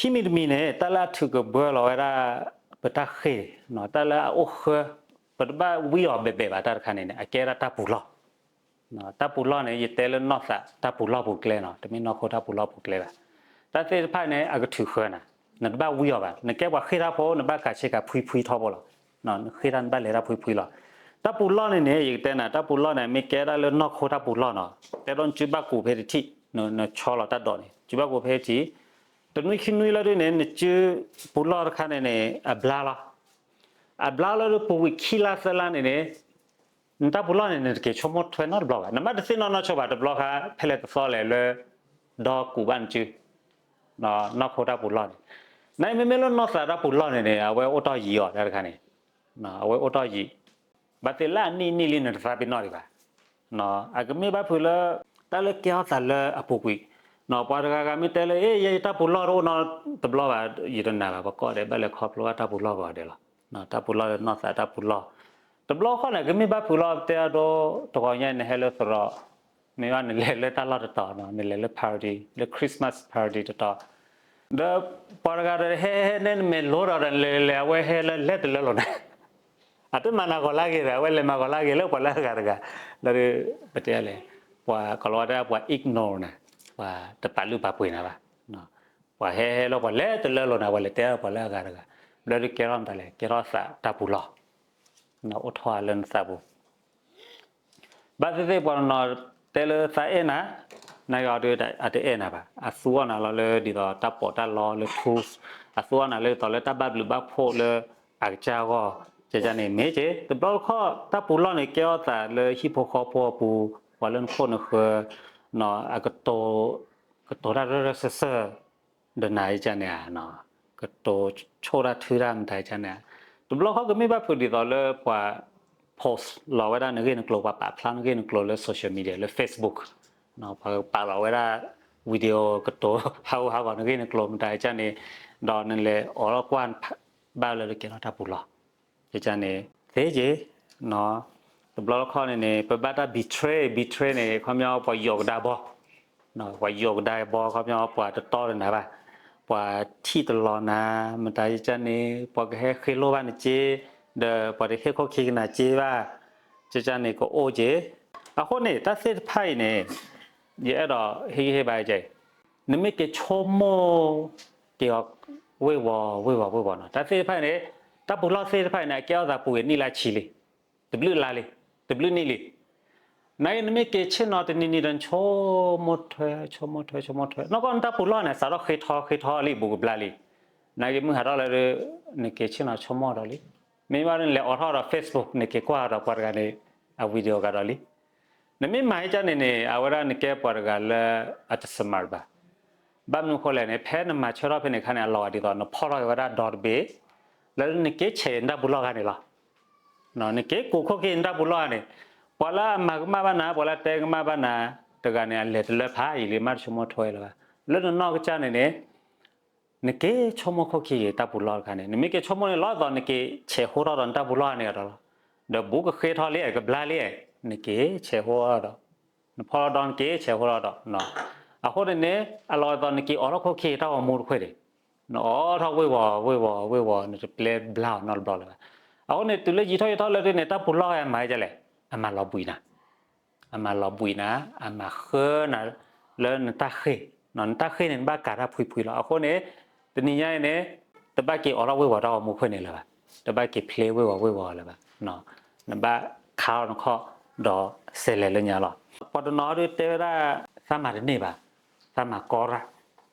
ခံမံၤတမံၤန့ၣ် တၢ်လၢအထုးကဘှၢလီၤဝဲဒၣ် ပတၢ်ဃ့ၢ်, တၢ်လၢအအိၣ်ဃၢ, ပတဘၣ်ဝံအီၤဘဲးဘဲးဘၣ် တၢ်တခါန့ၣ်န့ၣ် အကဲဒၣ်တၢ်ပူၤလီၢ်. တၢ်ပူၤလီၢ်န့ၣ် ယတဲလၢနီၢ်သးတၢ်ပူၤလီၢ်ပူၤကျဲနီၤ, တမ့ၢ်နီၢ်ခိတၢ်ပူၤလီၢ်ပူၤကျဲဘၣ်. တၢ်သ့ၣ်တဖၣ်န့ၣ် အကထုးဃၢနၤ, နတဘၣ်ဝံအီၤဘၣ်. နကဲပှၤဃ့ၢ်တၢ်ဖိ နဘၣ်ကးဆ့ကၤဖှံဖှံထီဘိလီၤ. နဃ့ၢ်တၢ် နဘၣ်လဲၤတၢ်ဖှံဖှံလီၤ. တၢ်ပူၤလီၢ်န့ၣ်န့ၣ် ယကတဲနၤ တၢ်ပူၤလီၢ်န့ၣ် မ့ၢ်ကဲဒၣ်လၢနီၢ်ခိတၢ်ပူၤလီၢ်နီၤ, တဲဒီးနစုဘၣ်ကူးဖဲတထံၣ်, နဆီလီၤတၢ်ဒိးန့ၣ် စုဘၣ်ကူးဖဲတထံၣ်, တနွံခံနွံလၢဒ်န့ၣ် နစုပူၤလီၢ်တခါန့ၣ်န့ၣ် အဘျါလီၤ. အဘျါလီၤဒီး ပူၤကွံာ်ခံလါသၢလါန့ၣ်န့ၣ် နတၢ်ပူၤလီၢ်န့ၣ် နတက့ၤဆိကမိၣ်ထွဲနီတဘျီဘၣ်. နဘၣ်တသ့ၣ်နီၣ်နီၢ်ဆိဘၣ် တဘျီဃါ ဖဲလဲၣ်တသီလဲၣ်လၢ ဒီကူးဘၣ်နစု နီၢ်ခိတၢ်ပူၤလီၢ်န့ၣ်. နမ့မ့ၢ်လၢနီၢ်သးတၢ်ပူၤလီၢ်န့ၣ်န့ၣ် အဝဲအိၣ်တီၢ်ယံၤအီၤတၢ်တခါန့ၣ်, အဝဲအိၣ်တီၢ်ယံၤ, ဘၣ်သ့ၣ်လၢအနံၣ်နံၣ်လံနတသးပ့ၤနီၣ်ဒံးဘၣ်. အကမ့ၢ်ဘၣ်ဖုးလၢ တၢ်လၢကဲထီၣ်သးလၢအပူၤကွံာ်, ပှၤတဂၤဂၤမ့ၢ်တဲလၢ အ့ ယဲယတၢ်ပူၤလီၢ်တအိၣ်နီတဘျီဘၣ်, ယတနာ်ဘၣ်, ပကိးဒဲးဘၣ်လဲၤခီဖျိဘၣ်တၢ်ပူၤလီၢ်ပဂီၤဒဲးလီၤ. တၢ်ပူၤလီၢ်လၢနီၢ်သးတၢ်ပူၤလီၢ်, တဘျီဃီန့ၣ် ကမ့ၢ်ဘၣ်ဖုးလီၤ တဲအဒိ တဂီၤညါနဟဲလၢသရိာ်, မ့ၢ်ဘၣ်နလဲၤလၢတၢ်လီၢ်တတီၤနီၤ, နလဲၤလၢ party လၢ Christmas party တတီၤ, ဒီးပှၤတဂၤဒီးဟဲဟဲန့ၣ် နမဲာ်လိဒီးဒီးလဲၤလဲၤ အဝဲဟဲလၢလဲၤတလၢလိာ်နၤ အတမၤနၤဂီၤလၢအဂ့ၤဒီး အဝဲလဲၤမၤဂီၤလၢအဂ့ၤလၢပှၤလၢအဂၤတဂၤ, လၢ ပတဲလဲၣ်, ပှၤကီၤလၤဝါတဲပှၤ ignore နၤ, ပှၤတပာ်လုၢ်ပာ်ပှ့ၤနၤဘၣ်. ပှၤဟဲဟဲလၢပှၤလဲၤတလၢလိာ်နၤ, ပှၤလဲၤတဲပှၤလၢအဂၤတဂၤ, ဘျီဒုးကဲထီၣ်မတၤလဲၣ်, ကဲထီၣ်သးတၢ်ပူၤလီၢ်, အိၣ်ထီၣ်လၢနသးပူၤ ဘၣ်သ့ၣ်သ့ၣ်ပှၤတနီၤတဲလၢသးအဲၣ်နၤ, နာ်က့အီၤဒုးအတအဲၣ်နၤဘၣ်, အသူအီၣ်နၤလီၤလၢဒ်သိးတၢ်ပီးတၢ်လီလၢ tools, အသူအီၣ်နၤလၢဒ်သိးလၢတၢ်ဘၣ်ဘျုးဘၣ်ဖှိၣ်လၢအကစၢ်အဂီၢ်, ကကန့ၣ်မ့ၢ်က့ၤ တဘျီတခီၣ်တၢ်ပူၤလီၢ်န့ၣ် ကဲထီၣ်သးလၢဟံၣ်ဖိဃီဖိအပူၤ, ပှၤလၢနခိၣ်နဃၢၤ, အကတိၤ, ကတိၤတၢ်ရၢရၢစၢၢ်စၢၢ် ဒီးနၤယကန့ၣ်ဧါ, ကတိၤဆိၣ်တၢ်ထုတၢ်မတၤယကန့ၣ်ဧါ, တဘျီဃီကမ့ၢ်ဘၣ်ဖုးဒ်သိးလၢပှၤ post လီၤဝဲဒၣ်နဂ့ၢ်နကျိၤ, ပှၤပာ်ဖျါနဂ့ၢ်နကျိၤလၢ social media လၢ Facebook, ပှၤပာ်လီၤဝဲဒၣ် video ကတိၤဟးဂူာ်ဟးဂီၤနဂ့ၢ်နကျိၤမတၤယကန့ၣ်, ဒီးနလဲၤအိးထီၣ်ကွၢ် ဘၣ်လၢကဲထီၣ်တၢ်ပူၤလီၢ် ယကန့ၣ် သ့က့ၤ, တဘျီတခီၣ်န့ၣ်န့ၣ် ပဘၣ်တၢ် betray, betray န့ၣ် ခီပညီပှၤယိးကဒါဘီ, ပှၤယိးကဒါဘီ ခီပညီပှၤတတီတနၤဘၣ်, ပှၤထံၣ်တလီၤနၤ, မတၤယကန့ၣ် ပှၤကဟဲဃ့လိၢ်ဘၣ်နစ့, ဒီးပှၤတဟ့ၣ်ခိၣ်ခံကနၤစ့ဘၣ်, ကကန့ၣ်ကအိၣ်က့ၤ, အဃိန့ၣ် တၢ်သ့ၣ်တဖၣ်အံၤန့ၣ် ယအဲၣ်ဒိးဟ့ၣ်ဂံၢ်ဟ့ၣ်ဘါကဲအံၤ, နမ့ၢ်က့ၤဆိကမိၣ်က့ၤအီၤ ဝ့ၢ်ဝီၤဝ့ၢ်ဝီၤဝ့ၢ်ဝီၤနီၤ, တၢ်သ့ၣ်တဖၣ်အံၤန့ၣ် တၢ်ပူၤလီၢ်သ့ၣ်တဖၣ်အံၤန့ၣ် အကဲထီၣ်သးပူၤကွံာ်နံၣ်လါဆံလံ, တဘျုးလါလံ, တဘျုးနံၣ်လံ, နာ်က့နမ့ၢ်က့ၤဆ့ၣ်နီၤတနံၤနံၤဒီး နဆိကမိၣ်ထွဲ ဆိကမိၣ်ထွဲ ဆိကမိၣ်ထွဲ နီၢ်ကီၢ်နတၢ်ပူၤလီၢ်န့ၣ် စးထီၣ်ဃ့ထီဃ့ထီလံ ဘူးကဘျါလံ, နာ်က့မုၢ်ဟးထီၣ်လၢ နက့ၤဆ့ၣ်နီၤဆိကမိၣ်ဒီးလံ, မ့ၢ်ဘၣ်နလဲၤအိးထီၣ်ဒီး Facebook နက့ၤကွၢ်ဒီးပှၤတဂၤန့ၣ် အ video ဂၤဒီးလံ နမ့ၢ်မၤဟဲကန့ၣ်န့ၣ် အဝဲဒၣ်နကဲပှၤတဂၤလၢအတ smart ဘၣ်. ဘၣ်မနုၤအဃိလဲၣ်န့ၣ် ဖဲနမၤဆၢထီၣ်ဖဲန့ၣ်အခါန့ၣ် အလီၤဂာ်ဒ်သိး နဖီၣ်ထီၣ်က့ၤဝဲဒၣ်ဒီတဘ့ၣ် လၢနက့ၤဆဲးနတၢ်ပူၤလီၢ်ခါန့ၣ်လီၤ. နက့ၤကိးခိၣ်က့ၤနတၢ်ပူၤလီၢ်ခါန့ၣ် ပှၤလၢအမၤကမၣ်ဘၣ်နၤ ပှၤလၢအတဲကမၣ်ဘၣ်နၤ တဂၤန့ၣ် အလဲၤတလၢဖးယံာ်လံ မ့ၢ်တဆိကမိၣ်ထွဲလၢၤဘၣ်. လၢနနီၢ်ကစၢ်န့ၣ်န့ၣ် နက့ၤဆိကမိၣ်ခိၣ်ခံက့ၤတၢ်ပူၤလီၢ်တခါန့ၣ် နမ့ၢ်က့ၤဆိကမိၣ်န့ၣ် လီၤသိးနက့ၤဆဲးဟိထီၣ်ဒီးနတၢ်ပူၤလီၢ်န့ၣ်ဒီးလီၤ. ဒီးဘူးကဃ့ထီၣ်လံ ကဘျါလံ နက့ၤဆဲးဟိထီၣ်ဒီး နဖီၣ်လီၤဒီးနက့ၤဆဲးဟိထီၣ်ဒီး အဃိန့ၣ်န့ၣ် အလီၤသိးနက့ၤအိးထီၣ်ခိၣ်ခံက့ၤတၢ်ဂီၤမူတခွ့ၣ်န့ၣ် နအိးထီၣ်ဝ့ၢ်ဝီၤဝ့ၢ်ဝီၤဝ့ၢ်ဝီၤ နတပျဲဘျါအီၤနီတဘျီလၢၤဘၣ်. အဃိန့ၣ် တုၤလၢယံာ်ထီၣ်ယံာ်ထီၣ်လၢဒ်န့ၣ် တၢ်ပူၤလီၢ်အမၤဒ်လဲၣ် အမၤလီၤဘှံးနၤ အမၤလီၤဘှံးနၤ အမၤဃၢနၤ လၢနတၢ်ဃ့ၢ် နတၢ်ဃ့ၢ်န့ၣ် နဘၣ်ကးတၢ်ဖှံဖှံလီၤ. အဃိန့ၣ် တနံၤညါအံၤန့ၣ် တဘၣ်က့ၤအိးထီၣ်ဝ့ၢ်ဝီၤတၢ်ဂီၤမူခွ့ၣ်န့ၣ်လၢၤဘၣ်. တဘၣ်က့ၤဖျ့ဝ့ၢ်ဝီၤဝ့ၢ်ဝီၤလၢၤဘၣ်. နဘၣ်ခါထီၣ်နခီၣ်ဒီးစဲးလဲၤလၢညါလီၤ. ပှၤတနီၤဒုးတဲဝဲဒၣ် သးမၤတန့ၢ်ဘၣ်, သးမၤကီရၣ်.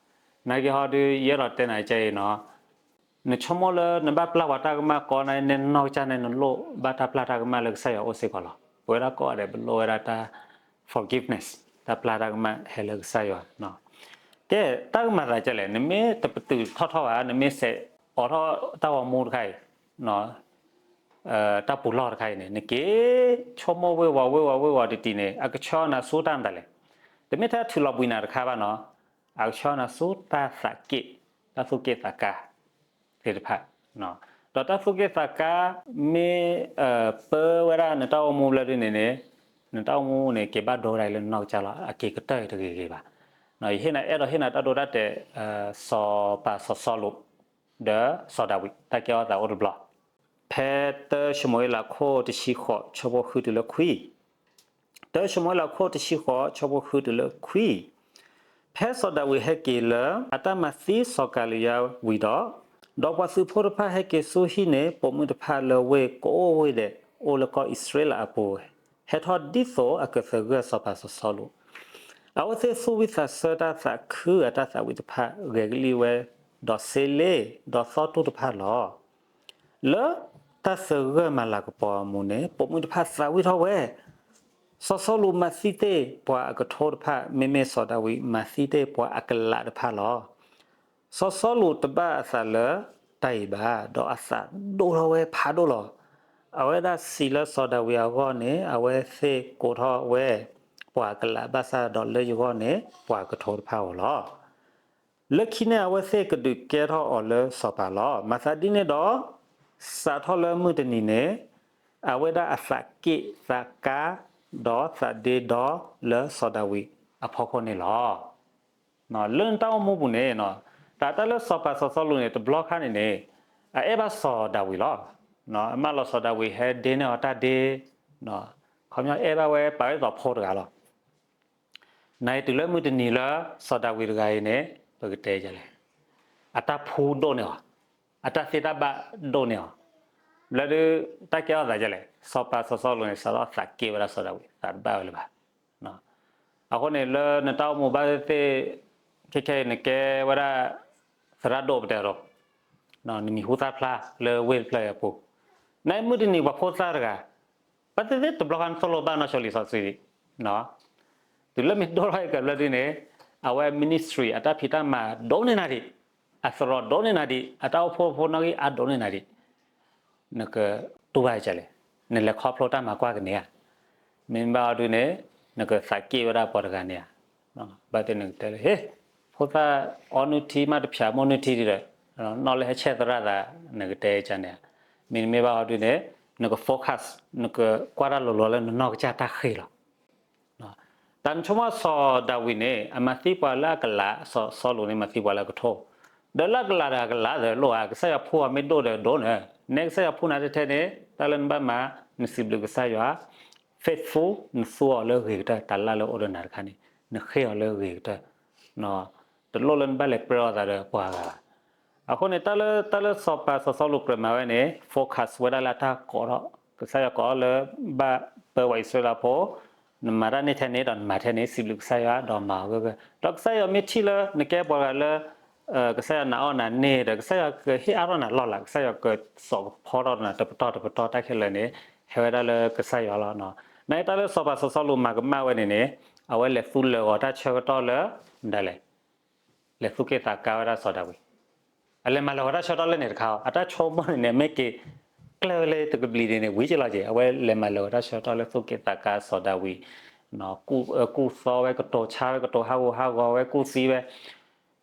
နာ်က့ဟီဒုး ယအဲၣ်ဒိးတဲနၤကဲအံၤနီၤ နဆိကမိၣ်လၢနဘၣ်ပျၢ်ပှၤတၢ်ကမၣ်ကီနၤ နနီၢ်ကစၢ်န့ၣ် နလိၣ်ဘၣ်တၢ်ပျၢ်တၢ်ကမၣ်လၢကစၢ်ယွၤအိၣ်စ့ၢ်ကီးလီၤ. ပဝဲဒၣ်ကိးဂၤဒဲး ပလိၣ်ဝဲဒၣ်တၢ် forgiveness တၢ်ပျၢ်တၢ်ကမၣ်ဟဲလၢကစၢ်ယွၤ. ကဲ တၢ်ကမၤသးဒ်လဲၣ် နမ့ၢ်တပတုာ်ထီၣ်ထီၣ်ဘၣ် နမ့ၢ်စဲးအိးထီၣ်တၢ်ဂီၤမူတခါအံၤ တၢ်ပူၤလီၢ်တခါအံၤန့ၣ် နက့ၤဆိကမိၣ်ဝ့ၢ်ဝီၤဝ့ၢ်ဝီၤဝ့ၢ်ဝီၤတံၢ်တံၢ်န့ၣ် အကဆှၢနၤဆူတၢ်မတၤလဲၣ်. တမ့ၢ်ထဲအထုးလီၤဘှံးနၤတခါဘၣ်နီၤ အကဆှၢနၤဆူတၢ်သးက့ၣ် တၢ်သူၣ်က့ၣ်သးကါသ့ၣ်တဖၣ်. ဒီးတၢ်သူၣ်က့ၣ်သးကါ မ့ၢ်ပၢဝဲဒၣ်နတၢ်အိၣ်မူဘျီဒ်န့ၣ်န့ၣ် နတၢ်အိၣ်မူန့ၣ် က့ၤဘၣ်ဒိဝဲဒၣ်လၢနနီၢ်ကစၢ်လီၤ. အက့ၤကတၢၢ်တဂ့ၤဂ့ၤဘၣ်. ယဟ့ၣ်နၤ အဲၣ်ဒိးဟ့ၣ်နၤတၢ်ဒိတၢ်တဲာ် စီၤပၤစီၤစီလူး ဒီးစီၤဒၤဝံး တၢ်ကဲထီၣ်သးအိၣ်တဘျီ. ဖဲတၢၡမူၤအ့လးခိၣ်တဆံဃိး ဆၢဖိဃုတုၤလၢခွံ, တၢၡမူၤအ့လးခိၣ်တဆံဃိး ဆၢဖိဃုတုၤလၢခွံ, ဖဲစီၤဒၤဝံးဟဲက့ၤလၢအတၢ်မၤသံစီၤကၤလံယါဝံၤဒီး, ဒီးပှၤသုးဖိတဖၣ်ဟဲက့ၤဆူဟံၣ်န့ၣ် ပိာ်မုၣ်တဖၣ်လၢဝ့ၢ်ကအိၣ်ဝ့ၢ်ဒဲး အိၣ်လၢကီၢ်အံၣ်စရ့လးအပူၤ ဟဲထီၣ်ဒ်သိးအကသဂၢၢ်စီၤပၤစီၤစီလူး, အဝဲသ့ၣ်သူၣ်ဝံၣ်သးဆၢတၢ်သးခုအတၢ်သးဝံၣ်တဖၣ် ဂဲၤကလံၣ်ဝဲဒီးစ့လ့ၣ် ဒီးသီတူၢ်တဖၣ်လီၤ. လၢတၢ်သဂၢၢ်မၤလၤကပီၤအမူးန့ၣ် ပိာ်မုၣ်တဖၣ်သးဝံၣ်ထီၣ်ဝဲ, စီၤစီလူးမၤသံတ့ၢ်ပှၤအကထိတဖၣ် မ့မ့ၢ်စီၤဒၤဝံးမၤသံတ့ၢ်ပှၤအကလးတဖၣ်လီၤ. စီၤစီလူးတဘၣ်အသးလၢတၢ်အံၤဘၣ်, ဒီးအသးဒိၣ်ထီၣ်ဝဲဖးဒိၣ်လီၤ. အဝဲဒၣ်စံးလၢစီၤဒၤဝံးအဂီၢ်န့ၣ် အဝဲသ့ၣ်ကိးထီၣ်ဝဲ ပှၤကလးဘၣ်ဆၣ်ဒီးလၢယဂီၢ်န့ၣ် ပှၤကထိတဖၣ်ဧိၤလီၤ. လၢခံန့ၣ်အဝဲသ့ၣ်ကဒုးကဲထီၣ်အီၤလၢစီၤပၤလီၤ. မၤသးဒ်န့ၣ်ဒီး စးထီၣ်လၢမုၢ်တနံၤန့ၣ် အဝဲဒၣ်အသးက့ၣ်သးကါ ဒီးသးဒ့ဒီလၢစီၤဒၤဝံးအဖီခိၣ်န့ၣ်လီၤ. လၢနတၢ်အိၣ်မူပူၤန့ၣ် တၢ်တၢ်လၢစီၤပၤစီၤစီလူးန့ၣ် တဘျီခါန့ၣ်န့ၣ် အအဲၣ်ဘၣ်စီၤဒၤဝံးလီၤ. အမၢလီၤစီၤဒၤဝံးဟဲဒ့န့ၢ်အီၤတၢ်ဒ့, ခီပညီအဲၣ်ဘၣ်ဝဲပာ်ဝဲဒ်သိးဖိတဂၤလီၤ. နအံၤတုၤလၢမုၢ်တနံၤလၢစီၤဒၤဝံးတဂၤအံၤန့ၣ် ပကတဲလဲၣ်, အတၢ်ဖှူဒိၣ်န့ၢ်အီၤ, အတၢ်သ့တၢ်ဘၣ်ဒိၣ်န့ၢ်အီၤ, ဘျီဒုး တၢ်ကဲထီၣ်သးဒ်လဲၣ်, စီၤပၤစီၤစီလူးန့ၣ် စးထီၣ်သးက့ၣ်ဝဲဒၣ်စီၤဒၤဝံး သးတဘၣ်ဝဲလၢၤဘၣ်. အဃိန့ၣ် လၢနတၢ်အိၣ်မူဘၣ်သ့ၣ်သ့ၣ် ခဲခဲအံၤနကဲဝဲဒၣ် သရၣ်ဒိၣ်ပတဲဒီး နမံၤဟူသၣ်ဖျါလၢဝ့ၢ်တဖျၢၣ်အံၤအပူၤ, နမုၢ်တနံၤပှၤဖိသၣ်တဂၤ ဘၣ်သ့ၣ်သ့ၣ်တဘျီဃီနသိၣ်လိဘၣ်နီၢ်ဆိလံာ်စီဆှံဒံး, တုၤလၢမ့ၢ်ဒိၣ်ထီၣ်အံၤကဘျီဒုန့ၣ် အဝဲ ministry အတၢ်ဖံးတၢ်မၤဒိၣ်န့ၢ်နၤဒံး, အသရိာ်ဒိၣ်န့ၢ်နၤဒံး, အတၢ်အိၣ်ဖှိၣ်ဖိနီၣ်ဂံၢ်အါဒိၣ်န့ၢ်နၤဒံး, နကတူၢ်ဘၣ်ဒ်လဲၣ်, နလဲၤခီဖျိတၢ်မၤကွၢ်ကန့ၢ်ဧါ, မ့မ့ၢ်ဘၣ်အီၤဒုန့ၣ် နကသးက့ၣ်ဝဲဒၣ်ပှၤတဂၤန့ၣ်ဧါ, ဘၣ်သ့ၣ်နကတဲလၢ ဟ့ၣ်, ဖိသၣ်အီနုၢ်ထံမးတဖၠးမိၢ်နုၢ်ထံဒံးဒီး နီၢ်လၢဟဲဆဲးသရၣ်သး နကတဲကန့ၣ်ဧါ, မ့တမ့ၢ်ဘၣ်အီၤဒုန့ၣ် နက focus နကကွၢ်တၢ်လိၤလိၤလၢနနီၢ်ကစၢ်တၢ်ဃ့ၢ်လီၤ. တၢ်နဆိကမိၣ်စီၤဒၤဝံးန့ၣ် အမၤသံပှၤလၢအကလး, စီၤစီလူးန့ၣ် မၤသံပှၤလၢအကထိ, ဒီးလၢအကလးဒီးအကလးဒီးလိၣ်ဧါ, ကစၢ်ယွၤဖှူအီၤမ့ၢ်ဒိၣ်ဒီးဒိၣ်န့ၣ်, နဲကစၢ်ယွၤဖှူနၤထဲထဲန့ၣ် တၢ်လၢနဘၣ်မၤ နစံးဘျုးကစၢ်ယွၤ, faithful နသူအီၤလၢဂ့ၤကတၢၢ်, တၢ်လၢလၢအိၣ်ဒီးနၤတခါန့ၣ် နဃ့ၢ်အီၤလၢဂ့ၤကတၢၢ်, တလိၣ်လၢနဘၣ်လဲၤပြၢအီၤသးဒီးပှၤဂၤဘၣ်. အဃိန့ၣ် တၢ်လၢ တၢ်လၢစီၤပၤစီၤစီလူးကြၢးမၤဝဲန့ၣ် focus ဝဲဒၣ်လၢအတၢ်ကိးထီၣ် ကစၢ်ယွၤကိးထီၣ်လၢ ဘၣ်ပၢဝဲအံၣ်စရ့လးဖိ, နမၤတၢ်န့ၢ်ထဲန့ၣ်ဒီးနမၤထဲန့ၣ် စံးဘျုးကစၢ်ယွၤဒီးမၤအီၤဂၢၢ်ဂၢၢ်, ဒီးကစၢ်ယွၤမ့ၢ်ထံၣ်လၢနကဲပှၤဂၤလၢ ကစၢ်ယွၤနာ်အီၣ်နၤန့ၢ်ဒီး ကစၢ်ယွၤကဟ့ၣ်အါထီၣ်နၤလီၢ်လၤ, ကစၢ်ယွၤကစိာ်ကဖီထီၣ်နၤတပတီၢ်တပတီၢ် တၢ်ခဲလၢာ်န့ၣ် ဟဲဝဲဒၣ်လၢကစၢ်ယွၤလီၤ. နတၢ်လၢစီၤပၤစီၤစီလူးမၤကမၣ်ဝဲန့ၣ်န့ၣ် အဝဲလဲၤသူလၢာ်ဂီၤတၢ်ဆၢကတီၢ်လၢ မတၤလဲၣ် လဲၤသူၣ်က့ၣ်သးကါဝဲဒၣ်စီၤဒၤဝံး, အလဲၤမၤလၢာ်ဂီၤတၢ်ဆၢကတီၢ်လၢန့ၣ်တခါအီၤ, အတၢ်ဆိကမိၣ်န့ၣ်န့ၣ် မ့ၢ်က့ၤကျၢၢ်ဝဲလၢတကဘျံးဒ်န့ၣ် ဝံၤက့ၤလီၤက့ၤ, အဝဲလဲၤမၤလၢာ်ဂီၤတၢ်ဆၢကတီၢ်လၢသူၣ်က့ၣ်သးကါစီၤဒၤဝံး, ကူၣ်သီဝဲ ကတိၤဆါဝဲ ကတိၤဟးဂူာ်ဟးဂီၤဝဲ ကူၣ်သံဝဲ,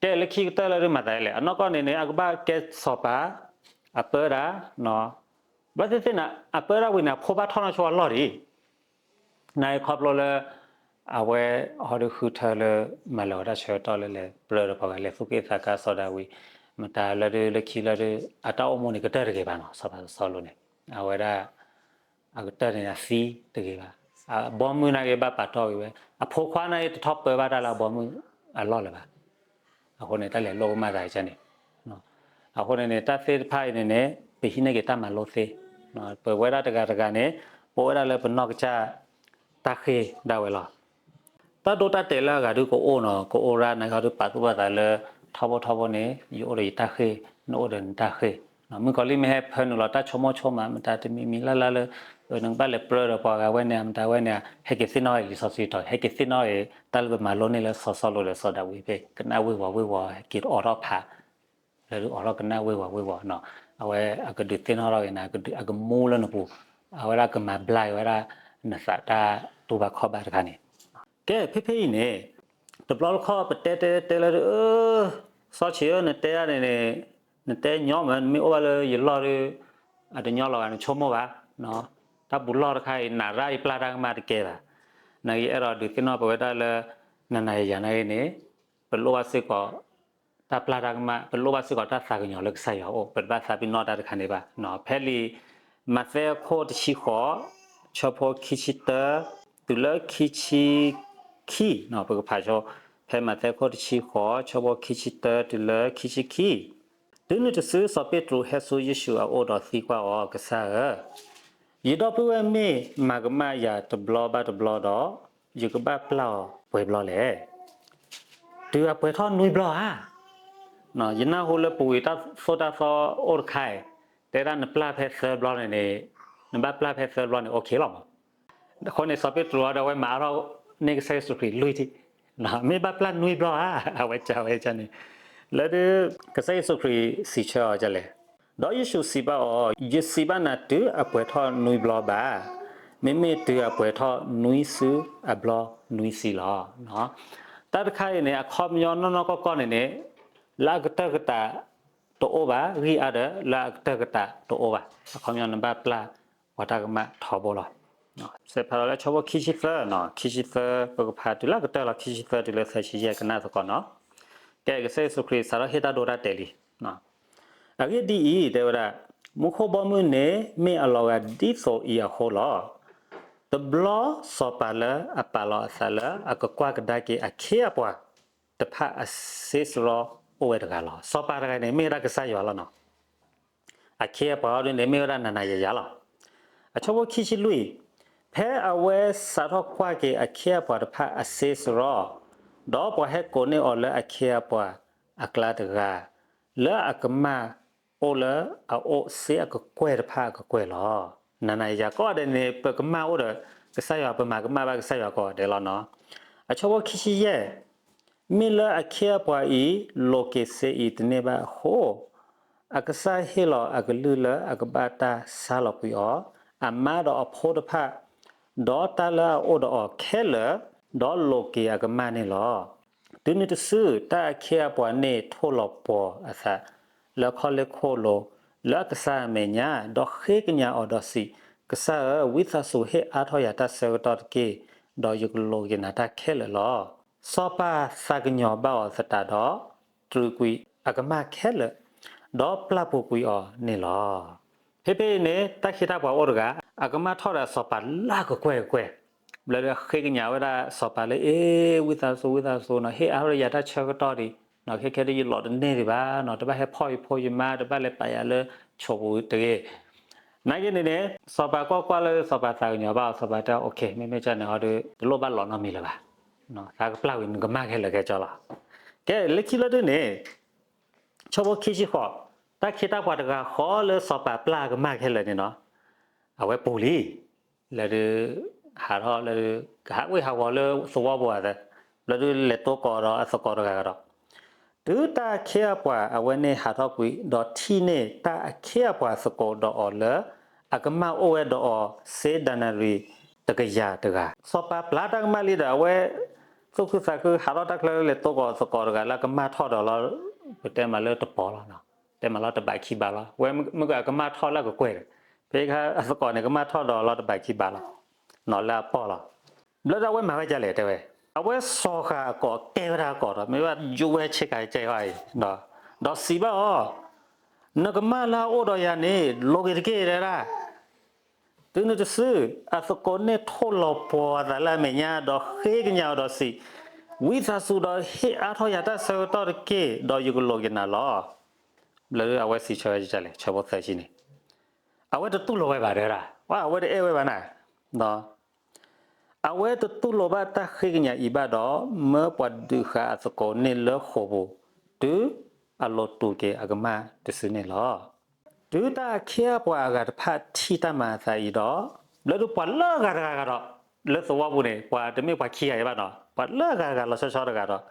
ကဲလၢခံကတၢၢ်လၢဒုးမၤသးလဲၣ်, အနီၢ်ကီၢ်န့ၣ်န့ၣ် အကဘၣ်ကဲစီၤပၤ အပၢဒၣ် ဘၣ်သ့ၣ်သ့ၣ်န့ၣ် အပၢဒၣ်ဝံၤန့ၣ် အဖိဘၣ်ထီၣ်နီၢ်ဆိအလီၢ်ဒံး, နခီဖျိလၢ အဝဲဟီဒုးဃုထၢလၢ မၤလၢာ်ဂီၤတၢ်ဆၢကတီၢ်လၢလဲၤပြၢဒီးပှၤဂၤ လဲၤသူၣ်က့ၣ်သးကါစီၤဒၤဝံး, မတၤလၢဒုးလၢခံလၢဒုး အတၢ်အိၣ်မူန့ၣ်ကတၢၢ်တဂ့ၤဘၣ်နီၤ, စီၤပၤစီၤစီလူးန့ၣ် အဝဲဒၣ် အကတၢၢ်န့ၣ်အသံတဂ့ၤဘၣ်, အဘီမုၢ်နာ်က့ဘၣ်ပာ်တီၢ်ဂ့ၤဝဲ, အဖိခွါနာ်က့ တထီၣ်ပၢဘၣ်တၢ်လၢအဘီမုၢ်အလီၢ်လၢၤဘၣ်. အဃိန့ၣ် တၢ်လဲၤလိၣ်ကမၣ်သးကန့ၣ်, အဃိန့ၣ်န့ၣ် တၢ်သ့ၣ်တဖၣ်အံၤန့ၣ်န့ၣ် ပဟံးန့ၢ်က့ၤတၢ်မၤလိသ့, ပဝဲဒၣ်တဂၤတဂၤန့ၣ် ပအိၣ်ဝဲဒၣ်လၢပနီၢ်ကစၢ်တၢ်ဃ့ၢ်ဒၣ်ဝဲလီၤ. တၢ်ဒိတၢ်တဲာ်လၢအဂၤဒုးကအိၣ်နီၤ, ကအိၣ်ဒၣ်နာ်က့ဟီဒုးပာ်သူၣ်ပာ်သးလၢ ထီဘိထီဘိန့ၣ် ယအိၣ်ဒီးယတၢ်ဃ့ၢ်, နအိၣ်ဒီးနတၢ်ဃ့ၢ်, မုၣ်ကီၤလံၢ်မ့ၢ်ဟဲဖၢနုာ်လီၤတၢ်ဆိကမိၣ်ဆိကမး မတၤတမံၤမံၤလၢ်လၢ်လၢ နကဘၣ်လဲၤပြၢဒီးပှၤဂၤဝဲန့ၣ်ဧါ, မတၤဝဲန့ၣ်ဧါ, ဟဲက့ၤသ့ၣ်နီၣ်အံၤ လံာ်စီဆှံတီၤ ဟဲက့ၤသ့ၣ်နီၣ်အံၤ တၢ်လၢပမၤလိန့ၢ်လၢစီၤစီလူးဒီးစီၤဒၤဝံးဖဲ ကနၣ်ဝ့ၢ်ဝီၤဝ့ၢ်ဝီၤ ဟဲက့ၤအိးထီၣ်ဖး လၢဒုးအိးထီၣ်ကနၣ်ဝ့ၢ်ဝီၤဝ့ၢ်ဝီၤနီၤ, အဝဲအကဒုးသ့ၣ်နီၣ်ထီၣ်က့ၤနၤ အကမူလၢနပူၤ, အဝဲဒၣ်ကမၤဘျါက့ၤဝဲဒၣ် နသးတၢ်တူၢ်ဘၣ်ခီၣ်ဘၣ်တခါန့ၣ်. ကဲ ဖဲဖဲအံၤန့ၣ် တဘျီတခီၣ်ပတဲတဲတဲလၢဒုး စီၤဆံးဧၢ နတဲဒၣ်န့ၣ်န့ၣ် နတဲညီမး နမ့ၢ်အိၣ်ဘၣ်လၢယလီၢ်ဒုး အတညီလီၤဂာ် နဆိကမိၣ်ဘၣ်, တၢ်ပူၤလီၢ်တခါအံၤ နၤရၣ်အံၤပျၢ်တၢ်ကမၣ်တကဲဘၣ်, နာ်က့အဲၣ်ဒိးဒုးသ့ၣ်နီၣ်ပဝဲဒၣ်လၢ နၤနၤယၤယၤနာ်က့န့ၣ် ပလိၣ်ဘၣ်စ့ၢ်ကီး တၢ်ပျၢ်တၢ်ကမၣ်, ပလိၣ်ဘၣ်စ့ၢ်ကီးတၢ်သးကညီၤလၢကစၢ်ယွၤအအိၣ်, ပတဘၣ်သးပ့ၤနီၣ်တၢ်တခါန့ၣ်ဘၣ်. ဖဲလံာ်မးသဲအခိၣ်တဆံဃိး, ဆၢဖိခံဆံတၢ တုၤလၢခံဆံခံ, ပကဖးဆိ, ဖဲမးသဲအခိၣ်တဆံဃိး ဆၢဖိခံဆံတၢတုၤလၢခံဆံခံ, တုၤနုၤတစုစီၤပ့းတရူးဟဲဆူယ့ၣ်ၡူးအအိၣ်ဒီးသံကွၢ်အီၤ, ကစၢ်ဧၢ, ယဒီပုၢ်ဝဲၢ်မ့ၢ်မၤကမၣ်ယၤတဘျီဘၣ်တဘျီဒီး, ယကဘၣ်ပျၢ်အီၤပှဲၤဘျီလဲၣ်. တုၤအပှဲၤထီၣ်နွံဘျီဧါ. ယနၢ်ဟူလၢပူၤကွံာ်တၢ်သိၣ်တၢ်သီအိၣ်တခါအံၤ, တဲဒၣ်နပျၢ်ဖဲသၢဘျီန့ၣ်န့ၣ်, နဘၣ်ပျၢ်ဖဲသၢဘျီန့ၣ် okay လီၤမး. အဃိန့ၣ် စီၤပ့းတရူးဒီးအဝဲမၤအါထီၣ်န့ၢ်ကစၢ်ယ့ၣ်ၡူးခရံာ်လွံၢ်ထံၣ်, မ့ၢ်ဘၣ်ပျၢ်နွံဘျီဧါ, အဝဲကန့ၣ်, လၢဒုး ကစၢ်ယ့ၣ်ၡူးခရံာ်စံးဆၢအီၤဒ်လဲၣ်. ဒီးယ့ၣ်ၡူးစံးဘၣ်အီၤ, ယစံးဘၣ်နၤတုၤအပှဲၤထီၣ်နွံဘျီဘၣ်, မ့မ့ၢ်တုၤအပှဲၤထီၣ်နွံစုအဘျီနွံဆံလီၤ. တၢ်တခါအံၤန့ၣ် အခီပညီနီၢ်နီၢ်ကီၢ်ကီၢ်န့ၣ်န့ၣ်, လၢအကတၢၢ်ကတးတအိၣ်ဘၣ်, ဂံၢ်အါဒီးလၢအကတၢၢ်ကတးတအိၣ်ဘၣ်, အခီပညီနဘၣ်ပျၢ်ပှၤတၢ်ကမၣ်ထီဘိလီၤ. စးဖးလီၤလၢဆၢဖိခံဆံသၢ, ခံဆံသၢ ပကဖးတုၤလၢအကတၢၢ်လီၤ, ခံဆံသၢတုၤလၢသၢဆံယဲၢ် ကနၣ်သကိးနီၤ. ကဲ ကစၢ်ယ့ၣ်ၡူးခရံာ်စးထီၣ်ဟ့ၣ်တၢ်ဒိတၢ်တဲာ်လံ. အဂ့ၢ်ဒ်အံၤ, တဲဝဲဒၣ်, မူခိၣ်ဘီမုၢ်န့ၣ်မ့ၢ်အလီၤဂာ်ဒ်သိးအံၤအဃိလီၤ. တဘျီစီၤပၤလၢအပာ်လီၤအသးလၢအကကွၢ်ကဒါက့ၤအခ့အပှၤတဖၣ်အစ့စရီအိၣ်ဝဲတဂၤလီၤ. စီၤပၤတဂၤန့ၣ် မ့ၢ်ဝဲဒၣ်ကစၢ်ယွၤလီၤနီၤ. အခ့အပှၤအီၤဒ်န့ၣ် မ့ၢ်ဝဲဒၣ်နၤနၤယၤယၤလီၤ. အဆၢဖိခံဆံလွံၢ်, ဖဲအဝဲစးထီၣ်ကွၢ်က့ၤအခ့အပှၤတဖၣ်အစ့စရီ, ဒီးပှၤဟဲကိးန့ၢ်အီၤလၢအခ့အပှၤအကျါတဂၤ, လၢအကမၢ်အိၣ်လၢအအိၣ်စ့အကကွဲၢ်တဖၣ်အကကွဲၢ်လီၤ. နၤနၤယၤယၤကိးဂၤဒဲးန့ၣ် ပကမၢ်အိၣ်ဒီးကစၢ်ယွၤ ပမၤကမၣ်ဘၣ်ကစၢ်ယွၤကိးဂၤဒဲးလီၤနီၤ. အဆၢဖိခံဆံယဲၢ်, မ့ၢ်လၢအခ့အပှၤအံၤ လိးက့ၤစ့အံၤတန့ၢ်ဘၣ်အဃိ, အကစၢ်ဟ့ၣ်လီၤအကလုၢ်လၢအကဘၣ်တၢ်ဆါလီၤကွံာ်အီၤ, အမါဒီးအဖိတဖၣ်, ဒီးတၢ်လၢအအိၣ်ဒီးအီၤခဲလၢာ်, ဒီးလိးက့ၤအကမၢ်န့ၣ်လီၤ. တုၤနုၤတစု တၢ်အခ့အပှၤန့ၣ်ထိၣ်လီၤပှီၤအသး လၢခီၣ်လ့ၢ်ခိၣ်လိၤ လၢအကစၢ်အမဲာ်ညါ, ဒီးဃ့ကညးအီၤဒီးစံး, ကစၢ်ဧၢ, ဝံသးစူၤဟ့ၣ်အါထီၣ်ယၤတၢ်ဆၢကတီၢ်တက့ၢ်, ဒီးယကလိးက့ၤနၤတၢ်ခဲလၢာ်လီၤ. စီၤပၤသးကညီၤဘၣ်အီၤသတးဒီး, တြူာ်ကွံာ်အကမၢ်ခဲလၢာ်, ဒီးပျၢ်ပူၤကွံာ်အီၤန့ၣ်လီၤ. ဖဲဖဲအံၤန့ၣ် တၢ်ခ့တၢ်ပှၤအိၣ်တဂၤ, အကမၢ်ထီၣ်ဒီးစီၤပၤလၢအကကွဲၢ်ကကွဲၢ်, ဘျီဒီးဃ့ကညးဝဲဒၣ်စီၤပၤလၢ အ့ ဝံသးစူၤ ဝံသးစူၤနီၤ, ဟ့ၣ်အါထီၣ်ယၤတၢ်ဆၢကတီၢ်ဒံး, ခဲခဲဒ်ယလိးတန့ၢ်ဒံးဘၣ်နီၤ, တဘၣ်ဟဲဖီၣ်ယဖိယမါ, တဘၣ်လဲၤပာ်ယၤလၢဆိးပူၤတဂ့ၤ. နာ်က့န့ၣ်န့ၣ် စီၤပၤကွၢ်ကွၢ်လၢစီၤပၤသးကညီၤဘၣ်အီၤ, စီၤပၤတဲ okay, မ့မ့ၢ်ကန့ၣ်အီၤဒီး တလိၣ်ဘၣ်လီၤနီတမံၤလၢၤဘၣ်. သးကပျၢ်ဝံၤနကမၢ်ခဲလၢာ်ကဲကၠီလီၤ. ကဲ လၢခံလၢဒုန့ၣ် ဆၢဖိခံဆံဃိး, တၢ်ခ့တၢ်ပှၤတဂၤဃီလၢစီၤပၤပျၢ်ကမၢ်ခဲလၢာ်န့ၣ်နီၤ, အဝဲပူၤလံ. လၢဒုး ဟးထီၣ်လၢ ကဟးဝ့ၢ်ဟးဝီၤလၢသဝီပူၤဧါ, လၢဒုးလဲၤတိကိးဒီးအသကိးတဂၤဒီး, တုၤတၢ်အခ့အပှၤအဝဲန့ၣ်ဟးထီၣ်ကွံာ် ဒီးထံၣ်န့ၢ်တၢ်အခ့အပှၤသကိးဒီးအီၤလၢ အကမၢ်အိၣ်ဝဲဒီးအီၤစ့ဒၤနရံၤတကယၤတဂၤ. စီၤပၤပျၢ်တၢ်ကမၣ်လံဒီး အဝဲ သူၣ်ခုသးခု ဟးထီၣ်တၢ်ချၢလဲၤတိကိးသကိးတဂၤလၢအကမၢ်ထီၣ်ဒီးလီၤ, ပတဲမးလၢတပီၤလီၤ, တဲမးလီၤတဘးခံဘးလီၤ, ဝဲမ့ၢ်ကအကမၢ်ထီၣ်လၢအကကွဲၢ်ဒီး, ဖဲအသကိးန့ၣ် ကမၢ်ထီၣ်ဒီးလီၤတဘးခံဘးလီၤ, နီၤလၢအပီၢ်လီၤ. ဘျီဒီးအဝဲမၤဝဲဒ်လဲၣ်တဲဝဲ, အဝဲစိာ်ဃာ်အကိာ်ကဲဝဲဒၣ်အကိာ်ဒီး မ့ၢ်ဘၣ်ယူၤဝဲဆ့ကၤကဲအံၤ, ဒီးစံးဘၣ်အီၤ, နကမၢ်လၢအအိၣ်ဒီးယၤန့ၣ် လိးက့ၤတက့ၢ်တဲဒၣ်. တုၤနုၤတစု အသကိးန့ၣ်ထိၣ်လီၤပှီၤအသးလၢအမဲာ်ညါ ဒီးဃ့ကညးအီၤဒီးစံး, ဝံသးစူၤဒီးဟ့ၣ်အါထီၣ်ယၤတၢ်ဆၢကတီၢ်တက့ၢ်, ဒီးယကလိးက့ၤနၤလီၤ. ဘျီအဝဲစံးဆၢဝဲဒ်လဲၣ်, ဆၢဖိသၢဆံန့ၣ်, အဝဲတတူၢ်လိာ်ဝဲဘၣ်တဲဒၣ်, အဝဲတအဲၣ်ဝဲဘၣ်နၤ, အဝဲတတူၢ်လိာ်ဘၣ်တၢ်ဃ့ကညးအံၤဘၣ်ဒီး, မၢပှၤဒုးဃာ်အသကိးန့ၣ်လၢဃိာ်ပူၤ, တုၤအလိးတူာ်က့ၤအကမၢ်တစုန့ၣ်လီၤ. တုၤတၢ်အခ့အပှၤအဂၤတဖၣ်ထံၣ်တၢ်မၤအသးအံၤဒီး, ဘျီဒုးပှၤလၢအဂၤတဂၤဂၤဒီး, လၢသဝီပူၤန့ၣ် ပှၤတမ့ၢ်ပှၤခံဂၤအံၤဘၣ်နီၤ, ပှၤလၢအဂၤတဂၤလီၤဆီဆီတဂၤဒီး,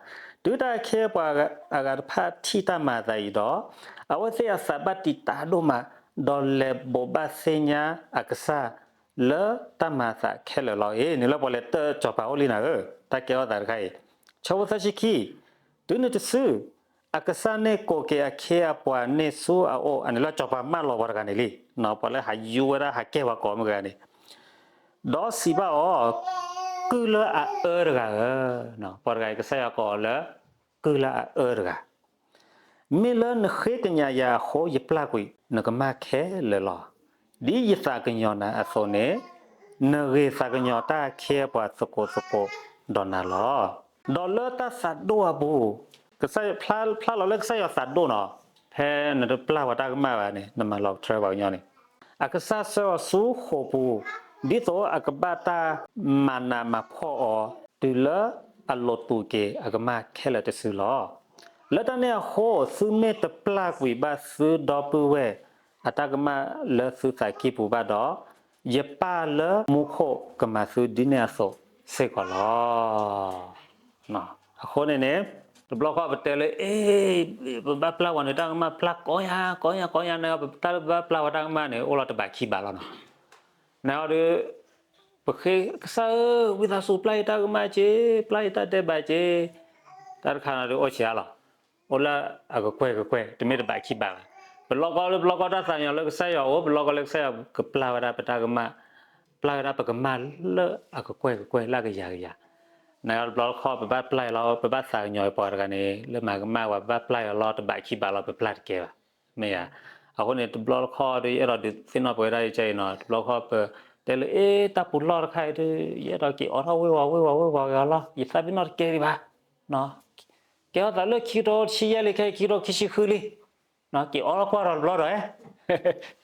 တုၤတၢ်အခ့အပှၤအဂၤတဖၣ်ထံၣ်တၢ်မၤအသးအံၤဒီး, အဝဲသ့ၣ်အသးဘၣ်တံာ်တာ်ဒိၣ်မး, ဒီးလဲၤဘိးဘၣ်သ့ၣ်ညါအကစၢ် လၢတၢ်မၤအသးခဲလၢာ်လီၤ. အ့ နုာ်လၢပှၤလဲၤတၢၢ်စီၤပၤအိၣ်လံနၤဧၢ, တၢ်ကဲထီၣ်သးတခါအံၤ, ဆၢဖိသၢဆံခံ, တုၤနုၤတစု အကစၢ်န့ၣ်ကိးက့ၤအခ့အပှၤန့ၣ်ဆူအအိၣ်, အန့ၣ်လၢစီၤပၤမၢလီၤပှၤတဂၤန့ၣ်လံ, ပှၤလၢဟးယူၤဝဲဒၣ်ဟးကဲပှၤကိးမုၢ်တဂၤန့ၣ်, ဒီးစံးဘၣ်အီၤ, ကုၢ်လၢအအၢတဂၤဧၢ, ပှၤတဂၤအံၤကစၢ်ယွၤကိးအီၤလၢ ယကမၤလၢအကုၢ်လၢအအၢတဂၤ မ့ၢ်လၢနဃ့ကညးယၤအဃိ ယပျၢ်ကွံာ်နကမၢ်ခဲလၢာ်လီၤ. ဒ်ယသးကညီၤနၤအသိးန့ၣ် နဂ့ၤသးကညီၤတၢ်အခ့အပှၤသကိးသကိးဒီးနၤလီၤ. ဒီးလၢတၢ်သးဒိၣ်အပူၤ, ကစၢ်ယွၤဖျါ, ဖျါလီၤလၢကစၢ်ယွၤသးဒိၣ်နီၤ, ဖဲနတပျၢ်ဝဲတၢ်ကမၣ်ဘၣ်န့ၣ် နမၤလီၤပတြၢၤပှၤကညီန့ၣ် အကစၢ်ဆှၢအီၤဆူဃိာ်ပူၤ ဒ်သိးအကဘၣ်တၢ်မၤနးမၤဖှီၣ်အီၤ တုၤလၢအလိာ်တူာ်က့ၤအကမၢ်ခဲလၢာ်တစုလီၤ. လၢတၢ်န့ၣ်အဃိ သုမ့ၢ်တပျၢ်ကွံာ်ဘၣ်သုဒီပုၢ်ဝဲၢ်အတၢ်ကမၣ်လၢသုသးကံၢ်ပူၤဘၣ်ဒီး, ယပၢ်လၢမူခိၣ်ကမၤသုဒ်န့ၣ်အသိးစ့ၢ်ကီးလီၤ. အဃိန့ၣ်န့ၣ် တဘျီဃီပတဲလၢ အ့, ပဘၣ်ပျၢ်ဝဲန့ၣ် တၢ်ကမၣ်ပျၢ်ကိးယၤ ကိးယၤ ကိးယၤ နတၢ်လၢပဘၣ်ပျၢ်ဝဲတၢ်ကမၣ်န့ၣ် အိၣ်လီၤတဘးခံဘးလီၤနီၤ. နအီၤဒီး ပဃ့ကစၢ်ဧၢ, ဝံသးစူၤပျၢ်ယတၢ်ကမၣ်က့ၤ, ပျၢ်ယတၢ်ဒဲးဘးက့ၤ, တၢ်တခါန့ၣ်ဒီးအိၣ်ဆံးအါလီၤ. အိၣ်လၢအကကွဲၢ်ကကွဲၢ် တမ့ၢ်တဘးခံဘးဘၣ်. ပလီၢ်ကီၢ်လၢပလီၢ်ကီၢ်တၢ်သးကညီၤလၢကစၢ်ယွၤအိၣ်, ပလီၢ်ကီၢ်လၢကစၢ်ယွၤကပျၢ်ဝဲဒၣ်ပတၢ်ကမၣ်, ပျၢ်ဝဲဒၣ်ပကမၣ်လၢအကကွဲၢ်ကကွဲၢ်လၢအကယၤကယၤ. နအီၤတဘျီတခီၣ် ပဘၣ်ပျၢ်အီၤလီၤ, ပဘၣ်သးကညီၤပှၤတဂၤန့ၣ် လၢမၤကမၣ်ဝဲ ပဘၣ်ပျၢ်အီၤလီၤ တဘးခံဘးလီၤ ပပျၢ်တကဲဘၣ်. မ့ၢ်ဧါ. အဃိန့ၣ် တဘျီတခီၣ်ဒီး ယအဲၣ်ဒိးဒုးသ့ၣ်နီၣ်ပဝဲဒၣ်ယကဲအံၤနီၤ, တဘျီတခီၣ်ပတဲလၢ အ့ တၢ်ပူၤလီၢ်တခါအံၤဒီး ယအဲၣ်ဒိးက့ၤအိးထီၣ်ဝ့ၤဝီၤဝ့ၤဝီၤဝ့ၤဝီၤက့ၤအီၤလီၤ, ယသးပ့ၤနီၣ်တကဲဒံးဘၣ်. ကဲထီၣ်သးလၢခံကထိတဆံယဲၢ်လံ, ခဲအံၤခံကထိခံဆံဃုလံ, က့ၤအိးထီၣ်ကွၢ်ထီၣ်တဘျီဒီး,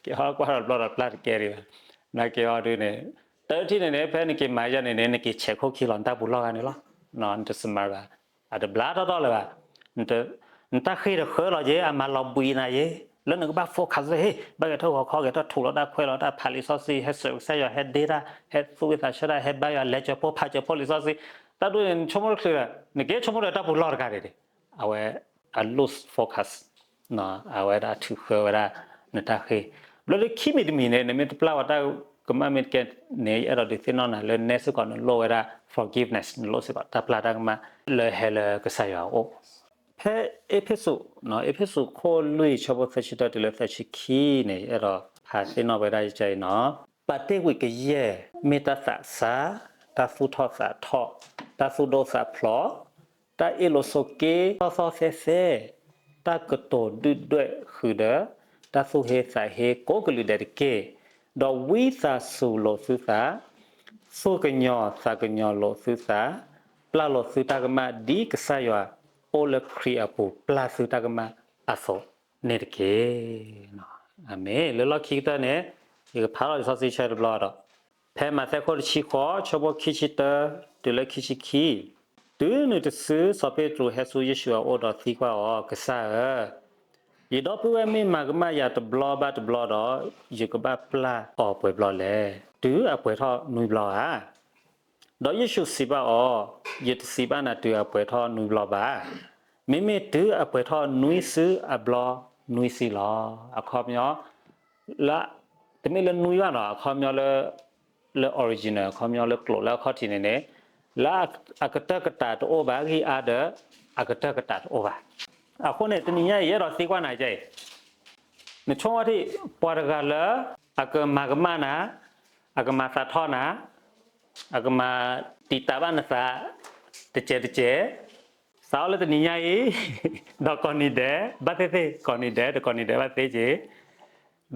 က့ၤအိးထီၣ်ကွၢ်ထီၣ်တဘျီဒီး ပျၢ်တကဲဒံးဘၣ်. နက့ၤအီၤဒုးန့ၣ် တထံၣ်န့ၣ်န့ၣ် ဖဲနက့ၤမၤယဲၢ်န့ၣ်န့ၣ် နက့ၤဆဲးခိၣ်ခံလီၤ နတၢ်ပူၤလီၢ်ဂၤန့ၣ်လီၤ. နတစမၤဘၣ်, အတဘျါထီၣ်ထီၣ်လၢၤဘၣ်. နတၢ်ဃ့ၢ်တဃၢလီၤက့ၤ, အမၤလီၤဘှံးနၤယ့ၤ, လၢနကဘၣ် focus လၢ ဟ့ၣ် ဘၣ်ဂဲၤထီၣ်ဂီၤခီ ဂဲၤထီၣ်ထူးလီၤတၢ်ခွဲးလီၤတၢ်ဖးလံာ်စီဆှံ ဟဲစၢးကစၢ်ယွၤ ဟဲဒ့တၢ် ဟဲသူၣ်ဝံသးဆၢတၢ် ဟဲဘါယွၤ လဲၤစၢၤဖိဖးစၢၤဖိလံာ်စီဆှံ, တၢ်ဒ်န့ၣ် နဆိကမိၣ်တချုးဒီး နက့ၤဆိကမိၣ်ဒီးတၢ်ပူၤလီၢ်တခါန့ၣ်ဒီး အဝဲ အ lose focus, အဝဲဒၣ်ထုးဃၢဝဲဒၣ်နတၢ်ဃ့ၢ်. ဘျီဒီးခံမံၤတမံၤန့ၣ် နမ့ၢ်တပျၢ်ဝဲတၢ်ကမၣ်မ့ၢ်တကဲန့ၣ် ယအဲၣ်ဒိးဒုးသ့ၣ်နီၣ်နၤလၢနဲစ့ၢ်ကီးနလိၣ်ဝဲဒၣ် forgiveness, နလိၣ်စ့ၢ်ကီးတၢ်ပျၢ်တၢ်ကမၣ်လၢဟဲလၢကစၢ်ယွၤအအိၣ်. ဖဲအ့းဖ့းစူး, အ့းဖ့းစူးခိၣ်လွံၢ် ဆၢဖိသၢဆံတၢတုၤလၢသၢဆံခံန့ၣ် ယအဲၣ်ဒိးဖးသ့ၣ်နီၣ်ဝဲဒၣ်ယကဲအံၤနီၤ, ပာ်တ့ၢ်ကွံာ်ကယဲၢ် မ့ၢ်တၢ်သးစၢ်, တၢ်သူၣ်ထီၣ်သးထီၣ်, တၢ်သူၣ်ဒိၣ်သးဖျိး, တၢ်အ့ၣ်လိာ်ဆိးက့ သီသီသဲသဲ, တၢ်ကတိၤဒုၣ်ဒွဲၣ်ဃုာ်ဒီး တၢ်သူၣ်ဟ့သးဟ့ကိးကလုာ်ဒဲးတက့ၢ်. ဒီးဝံသးစူၤလိာ်သုသး, သူၣ်ကညီၤသးကညီၤလိာ်သုသး, ပျၢ်လိာ်သုတၢ်ကမၣ် ဒ်ကစၢ်ယွၤအိၣ်လၢခရံာ်အပူၤ ပျၢ်သုတၢ်ကမၣ်အသိးန့ၣ်တက့ၢ်. အၤမ့ၣ်. လၢလီၢ်ခံကတၢၢ်န့ၣ် ယကဖးထီၣ်လံာ်စီဆှံဆၢတဘျီဒီး ဖဲမးသဲခိၣ်တဆံဃိး ဆၢဖိခံဆံတၢ တုၤလၢခံဆံခံ, တုၤနုၤတစု စီၤပ့းတရူးဟဲဆူယ့ၣ်ၡူးအအိၣ်ဒီးသံကွၢ်အီၤ, ကစၢ်ဧၢ, ယဒီပုၢ်ဝဲၢ်မ့ၢ်မၤကမၣ်ယၤတဘျီဘၣ်တဘျီဒီး ယကဘၣ်ပျၢ်အီၤပှဲၤဘျီလဲၣ်. တုၤအပှဲၤထီၣ်နွံဘျီဧါ. ဒီးယ့ၣ်ၡူးစံးဘၣ်အီၤ, ယတစံးဘၣ်နၤတုၤအပှဲၤထီၣ်နွံဘျီဘၣ်. မ့မ့ၢ်တုၤအပှဲၤထီၣ်နွံစုအဘျီနွံဆံလီၤ. အခီပညီ လၢ တမ့ၢ်လၢနွံဘၣ်နီၤ, အခီပညီလၢ လၢ original အခီပညီလၢကျိာ်လၢအခီၣ်ထံးန့ၣ်န့ၣ် လၢအကတၢၢ်ကတၢၢ်တအိၣ်ဘၣ်, ဂံၢ်အါဒီး အကတၢၢ်ကတၢၢ်တအိၣ်ဘၣ်. အဃိန့ၣ် တနံၤညါအံၤ ယအဲၣ်ဒိးသံကွၢ်နၤကဲအံၤ, နဆိကမိၣ်ထံၣ် ပှၤတဂၤလၢ အကမၤကမၣ်နၤ, အကမၤသးထီၣ်နၤ, အကမၤတံာ်တာ်ဘၣ်နသး တစဲးတစဲး, စးထီၣ်လၢတနံၤညါအံၤ ဒီးကိးနံၤဒဲး ဘၣ်သ့ၣ်သ့ၣ်, ကိးနံၤဒဲး ဒီးကိးနံၤဒဲးဘၣ်သ့ၣ်က့ၤ, ဒီး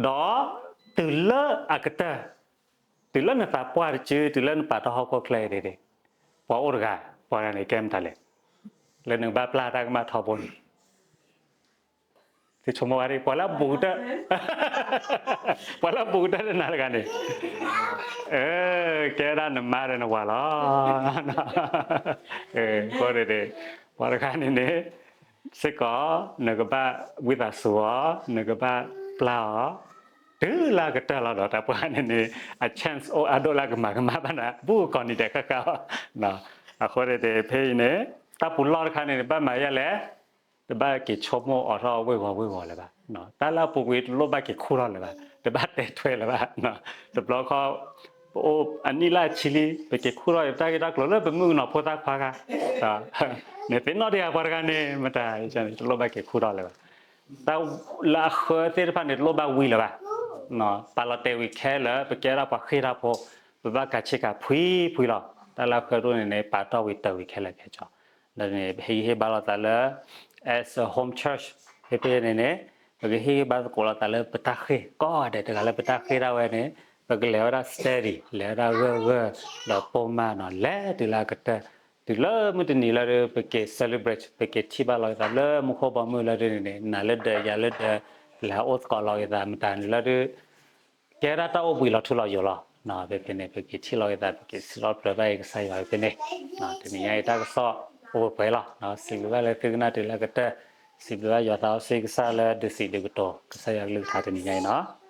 တုၤလၢအကတၢၢ်, တုၤလၢနသးပှၢ်တစု, တုၤလၢနပာ်တၢ်ဟီၣ်ခိၣ်ချၢအံၤန့ၣ်, ပှၤအိၣ်တဂၤ, ပှၤတဂၤန့ၣ်ကဲမတၤလဲၣ်, လၢနကဘၣ်ပျၢ်တၢ်ကမၣ်ထီဘိန့ၣ် သုဆိကမိၣ်ဝဲဒၣ် ပှၤလၢအဘူးကတၢၢ်, ပှၤလၢအဘူးကတၢၢ်လၢနၤတဂၤန့ၣ်, ကဲဒၣ်နမါဒီးနဝၤလီၤ. အဃိန့ၣ် ပှၤတဂၤန့ၣ်န့ၣ် စ့ၢ်ကီး နကဘၣ်ဝံသးစူၤအီၤ, နကဘၣ်ပျၢ်အီၤ, တုၤလၢအကတၢၢ်လီၤဒီး တၢ်ပှၤန့ၣ်န့ၣ် အ chance အိၣ်အါဒိၣ်လၢအကမၤကမၣ်ဘၣ်နၤ ဘူးကိးနံၤဒဲးဃၣ်ဃၣ်အီၤ. အဃိန့ၣ် ဖဲအံၤန့ၣ် တၢ်ပူၤလီၢ်တခါန့ၣ် နဘၣ်မၤယဲလဲၣ် တဘၣ်က့ၤဆိကမိၣ်အိးထီၣ်ဝ့ၢ်ဂီၤဝ့ၢ်ဂီၤလၢၤဘၣ်. တၢ်လၢအပူၤကွံာ်တလိၣ်ဘၣ်က့ၤခူၣ်ထီၣ်လၢၤဘၣ်, တဘၣ်တဲထွဲလၢၤဘၣ်. တဘျီခီ ပအိၣ်အနံၣ်လၢအဆံလံ, ပက့ၤခူၣ်ထီၣ်တၢ်ဂ့ၢ်တၢ်ကျိၤလၢပမုၣ်ကနီၤဖိသၣ်ခွါခါ, နသ့ၣ်နီၣ်တယၤပှၤတဂၤန့ၣ် မတၤတလိၣ်ဘၣ်က့ၤခူၣ်ထီၣ်လၢၤဘၣ်. တၢ်လၢအဃၢသ့ၣ်တဖၣ်န့ၣ် တလိၣ်ဘၣ်ဝံလၢၤဘၣ်. ပာ်လီၤတဲာ်ဝံၤခဲလၢာ် ပကဲဒၣ်ပှၤဃ့ၢ်တၢ်ဖိ, ပဘၣ်ကးဆ့ကၤဖှံဖှံလီၤ. တၢ်လၢအဃၢဒိၣ်န့ၣ်န့ၣ် ပာ်တီၢ်ဝံၤတၢၢ်ဝံၤခဲလၢာ်ခဲဆ့. ဒီးဟ့ၣ်ဂံၢ်ဟ့ၣ်ဘါလိာ်သးလၢ as a home church ဖဲဖဲန့ၣ်န့ၣ် ပကဟ့ၣ်ဂံၢ်ဟ့ၣ်ဘါသကိးလိာ်သးလၢပတၢ်ဃ့ၢ် ကိးဂၤဒဲး တဂၤလၢပတၢ်ဃ့ၢ်ဒၣ်ဝဲန့ၣ် ပကလဲၤဝဲဒၣ် study လဲၤဝဲဒၣ်ဂၢၢ်ဂၢၢ် ဒီးပိာ်မၢ်နီၤ လဲၤတုၤလၢအကတၢၢ် တုၤလၢမုၢ်တနံၤလၢဒုး ပက့ၤ celebrate ပက့ၤထံၣ်ဘၣ်လိာ်သးလၢမူခိၣ်ဘီမုၢ်လၢဒုးန့ၣ်န့ၣ် နၤလၢဒၢးယၤလၢဒၢး လဲၤအိၣ်သကိးလိာ်သးမတၤန့ၣ်လၢဒုး ကဲဒၣ်တၢ်အိၣ်ဘှံးလီၤထူလီၤယိာ်လီၤ. ဖဲဖဲန့ၣ် ပက့ၤထံၣ်လိာ်သး ပက့ၤစံးထီၣ်ပတြၢၤဘၣ်အံၤကစၢ်ယွၤဖဲဖဲန့ၣ် တနံၤညါအံၤတၢ်ကစီၣ်အိၣ်ဝဲပှဲၤလီၤ. စံးဘျုးဘၣ်လၢသုကနၣ်တုၤလၢအကတၢၢ် စံးဘျုးဘၣ်ယွၤသးစီဆှံကစၢ်လၢဒုးစံးဒုးကတိၤ ကစၢ်ယွၤကလုၢ်ကထါတနံၤညါအံၤနီၤ.